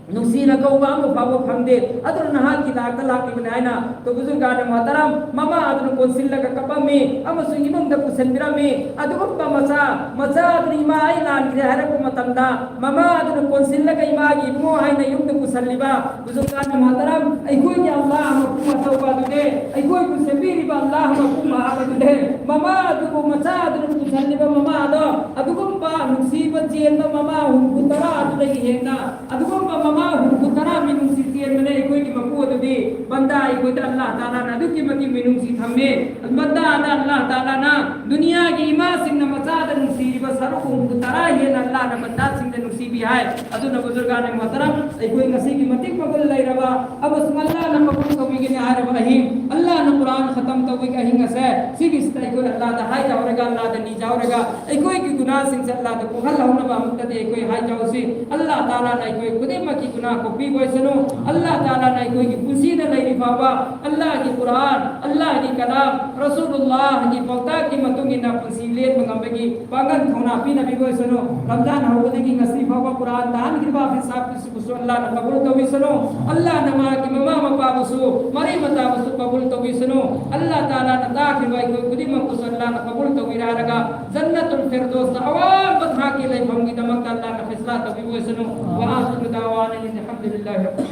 ꯅꯨꯡꯁꯤꯅ ꯀꯧꯕ ꯑꯃ ꯐꯥꯎꯕ ꯐꯪꯗꯦ꯫ ꯑꯗꯨꯅ ꯅꯍꯥꯛꯀꯤ ꯅꯥꯛꯇ ꯂꯥꯛꯂꯤꯕꯅꯤ" ꯍꯥꯏꯅ ꯇꯣ ꯕꯨꯖꯨꯔꯒꯥꯅꯤ ꯃꯣꯍꯇꯔꯝ, ꯃꯃꯥ ꯑꯗꯨꯅ ꯀꯣꯟꯁꯤꯜꯂꯒ ꯀꯞꯄꯝꯃꯤ ꯑꯃꯁꯨꯡ ꯏꯃꯨꯡꯗ ꯄꯨꯁꯤꯟꯕꯤꯔꯝꯃꯤ꯫ ꯑꯗꯨꯒꯨꯝꯕ ꯃꯆꯥ, ꯃꯆꯥ ꯑꯗꯨꯅ, "ꯏꯃꯥ, ꯑꯩ ꯂꯥꯟꯈ꯭ꯔꯦ" ꯍꯥꯏꯔꯛꯄ ꯃꯇꯝꯗ, ꯃꯃꯥ ꯑꯗꯨꯅ ꯀꯣꯟꯁꯤꯜꯂꯒ ꯏꯃꯥꯒꯤ ꯏꯕꯨꯡꯉꯣ ꯍꯥꯏꯅ ꯌꯨꯝꯗ ꯄꯨꯁꯤꯜꯂꯤꯕ ꯕꯨꯖꯨꯔꯒꯥꯅꯤ ꯃꯣꯍꯇꯔꯝ, ꯑꯩꯈꯣꯏꯒꯤ ꯑꯜꯂꯥꯍ ꯃꯄꯨ ꯑꯆꯧꯕ ꯑꯗꯨꯗꯤ, ꯑꯩꯈꯣꯏꯕꯨ ꯁꯦꯝꯕꯤꯔꯤꯕ ꯑꯜꯂꯥꯍ ꯃꯄꯨ ꯃꯍꯥꯛ ꯑꯗꯨꯗꯤ, ꯃꯃꯥ ꯑꯗꯨꯕꯨ, ꯃꯆꯥ ꯑꯗꯨꯅ ꯄꯨꯁꯤꯜꯂꯤꯕ ꯃꯃꯥ ꯑꯗꯣ, ꯑꯗꯨꯒꯨꯝꯕ ꯅꯨꯡꯁꯤꯕ ꯆꯦꯟꯕ ꯃꯃꯥ ꯍꯨꯝꯐꯨ ꯇꯔꯥ ꯑꯗꯨꯗꯒꯤ ꯍꯦꯟꯅ, ꯑꯗꯨꯒꯨꯝꯕ ꯃꯃꯥ ꯍꯨꯝꯐꯨ ꯇꯔꯥ ꯃꯤꯅꯨꯡꯁꯤ ꯆꯦꯟꯕꯅ ꯑꯩꯈꯣꯏꯒꯤ ꯃꯄꯨ ꯑꯗꯨꯗꯤ, ꯕꯟꯗꯥ, ꯑꯩꯈꯣꯏꯗ ꯑꯜꯂꯥꯍ ꯇꯥꯂꯥꯅ ꯑꯗꯨꯛꯀꯤ ꯃꯇꯤꯛ ꯃꯤꯅꯨꯡꯁꯤ ꯊꯝꯃꯦ꯫ ꯕꯟꯗꯥꯗ ꯑꯜꯂꯥꯍ ꯇꯥꯂꯥꯅ ꯗꯨꯅꯤꯌꯥꯒꯤ ꯏꯃꯥꯁꯤꯡꯅ ꯃꯆꯥꯗ ꯅꯨꯡꯁꯤꯔꯤꯕ ꯁꯔꯨꯛ ꯍꯨꯝꯐꯨ ꯇꯔꯥ ꯍꯦꯟꯅ ꯑꯜꯂꯥꯍꯅ ꯕꯟꯗꯥꯁꯤꯡꯗ ꯅꯨꯡꯁꯤꯕꯤ ꯍꯥꯏ꯫ ꯑꯗꯨꯅ ꯕꯨꯖꯨꯔꯒꯥꯅꯤ ꯃꯣꯍꯇꯔꯝ, ꯑꯩꯈꯣꯏ ꯉꯁꯤꯒꯤ ꯃꯇꯤꯛ ꯃꯒꯨꯟ ꯂꯩꯔꯕ ꯑꯃꯁꯨꯡ ꯑꯜꯂꯥꯍꯅ ꯃꯒꯨꯟ ꯇꯧꯕꯤꯒꯅꯤ ꯍꯥꯏꯔꯕ ꯑꯍꯤꯡ, ꯑꯜꯂꯥꯍꯅ ꯀꯨꯔꯥꯟ ꯈꯇꯝ ꯇꯧꯕꯒꯤ ꯑꯍꯤꯡ ꯑꯁꯦ, ꯁꯤꯒꯤꯁꯤꯗ ꯑꯩꯈꯣꯏ ꯑꯜꯂꯥꯍꯗ ꯍꯥꯏꯖꯍꯧꯔꯒ, ꯑꯜꯂꯥꯍꯗ ꯅꯤꯖꯍꯧꯔꯒ, ꯑꯩꯈꯣꯏꯒꯤ ꯒꯨꯅꯥꯁꯤꯡꯁꯦ ꯑꯜꯂꯥꯍꯗ ꯀꯣꯛꯍꯜꯍꯧꯅꯕ ꯑꯃꯨꯛꯇꯗꯤ ꯑꯩꯈꯣꯏ ꯍꯥꯏꯖꯍꯧꯁꯤ꯫ ꯑꯜꯂꯥꯍ ꯇꯥꯂꯥꯅ ꯑꯩꯈꯣꯏ ꯈꯨꯗꯤꯡꯃꯛꯀꯤ ꯒꯨꯅꯥ ꯀꯣꯛꯄꯤꯕ ꯑꯣꯏꯁꯅꯨ꯫ ꯑꯜꯂꯥꯍ ꯇꯥꯂꯥꯅ ꯑꯩꯈꯣꯏꯒꯤ ꯄꯨꯟꯁꯤꯗ ꯂꯩꯔꯤ ꯐꯥꯎꯕ ꯑꯜꯂꯥꯍꯒꯤ ꯀꯨꯔꯥꯟ, ꯑꯜꯂꯥꯍꯒꯤ ꯀꯂꯥꯝ, ꯔꯁꯨꯂꯨꯜꯂꯥꯍꯒꯤ ꯄꯥꯎꯇꯥꯛꯀꯤ ꯃꯇꯨꯡ ꯃꯇꯨꯡ ꯏꯟꯅ ꯄꯨꯟꯁꯤ ꯂꯦꯟꯕ ꯉꯝꯕꯒꯤ ꯄꯥꯡꯒꯜ ꯊꯧꯅꯥ ꯄꯤꯅꯕꯤꯕ ꯑꯣꯏꯁꯅꯨ꯫ ꯔꯝꯖꯥꯟ ꯍꯧꯕꯗꯒꯤ ꯉꯁꯤ ꯐꯥꯎꯕ ꯀꯨꯔꯥꯟ ꯇꯥꯍꯟꯈꯤꯕ ꯍꯤꯁꯥꯕ ꯁꯤꯕꯨꯁꯨ ꯑꯜꯂꯥꯅ ꯀꯕꯨꯜ ꯇꯧꯕꯤꯁꯅꯨ꯫ ꯑꯜꯂꯥꯅ ꯃꯍꯥꯛꯀꯤ ꯃꯃꯥ ꯃꯄꯥꯕꯨꯁꯨ, ꯃꯔꯤ ꯃꯇꯥꯕꯨꯁꯨ ꯀꯕꯨꯜ ꯇꯧꯕꯤꯁꯅꯨ꯫ ꯑꯜꯂꯥ ꯇꯥꯂꯥꯅ ꯇꯥꯈꯤꯕ ꯑꯩꯈꯣꯏ ꯈꯨꯗꯤꯡꯃꯛꯄꯨꯁꯨ ꯑꯜꯂꯥꯅ ꯀꯕꯨꯜ ꯇꯧꯕꯤꯔꯛꯂꯒ ꯖꯟꯅꯇꯨꯜ ꯐꯤꯔꯗꯧꯁꯇ ꯑꯋꯥꯡꯕ ꯊꯥꯛꯀꯤ ꯂꯩꯐꯝꯒꯤꯗꯃꯛꯇ ꯑꯜꯂꯥꯅ ꯐꯩꯁꯂꯥ ꯇꯧꯕꯤꯕ ꯑꯣꯏꯁꯅꯨ꯫ ꯋꯥ ꯑꯥꯈꯤꯔꯨ ꯗꯥꯋꯥꯅ ꯑꯅꯤꯜ ꯍꯝꯗꯨꯂꯤꯜꯂꯥꯍꯤ ꯔꯕꯤꯜ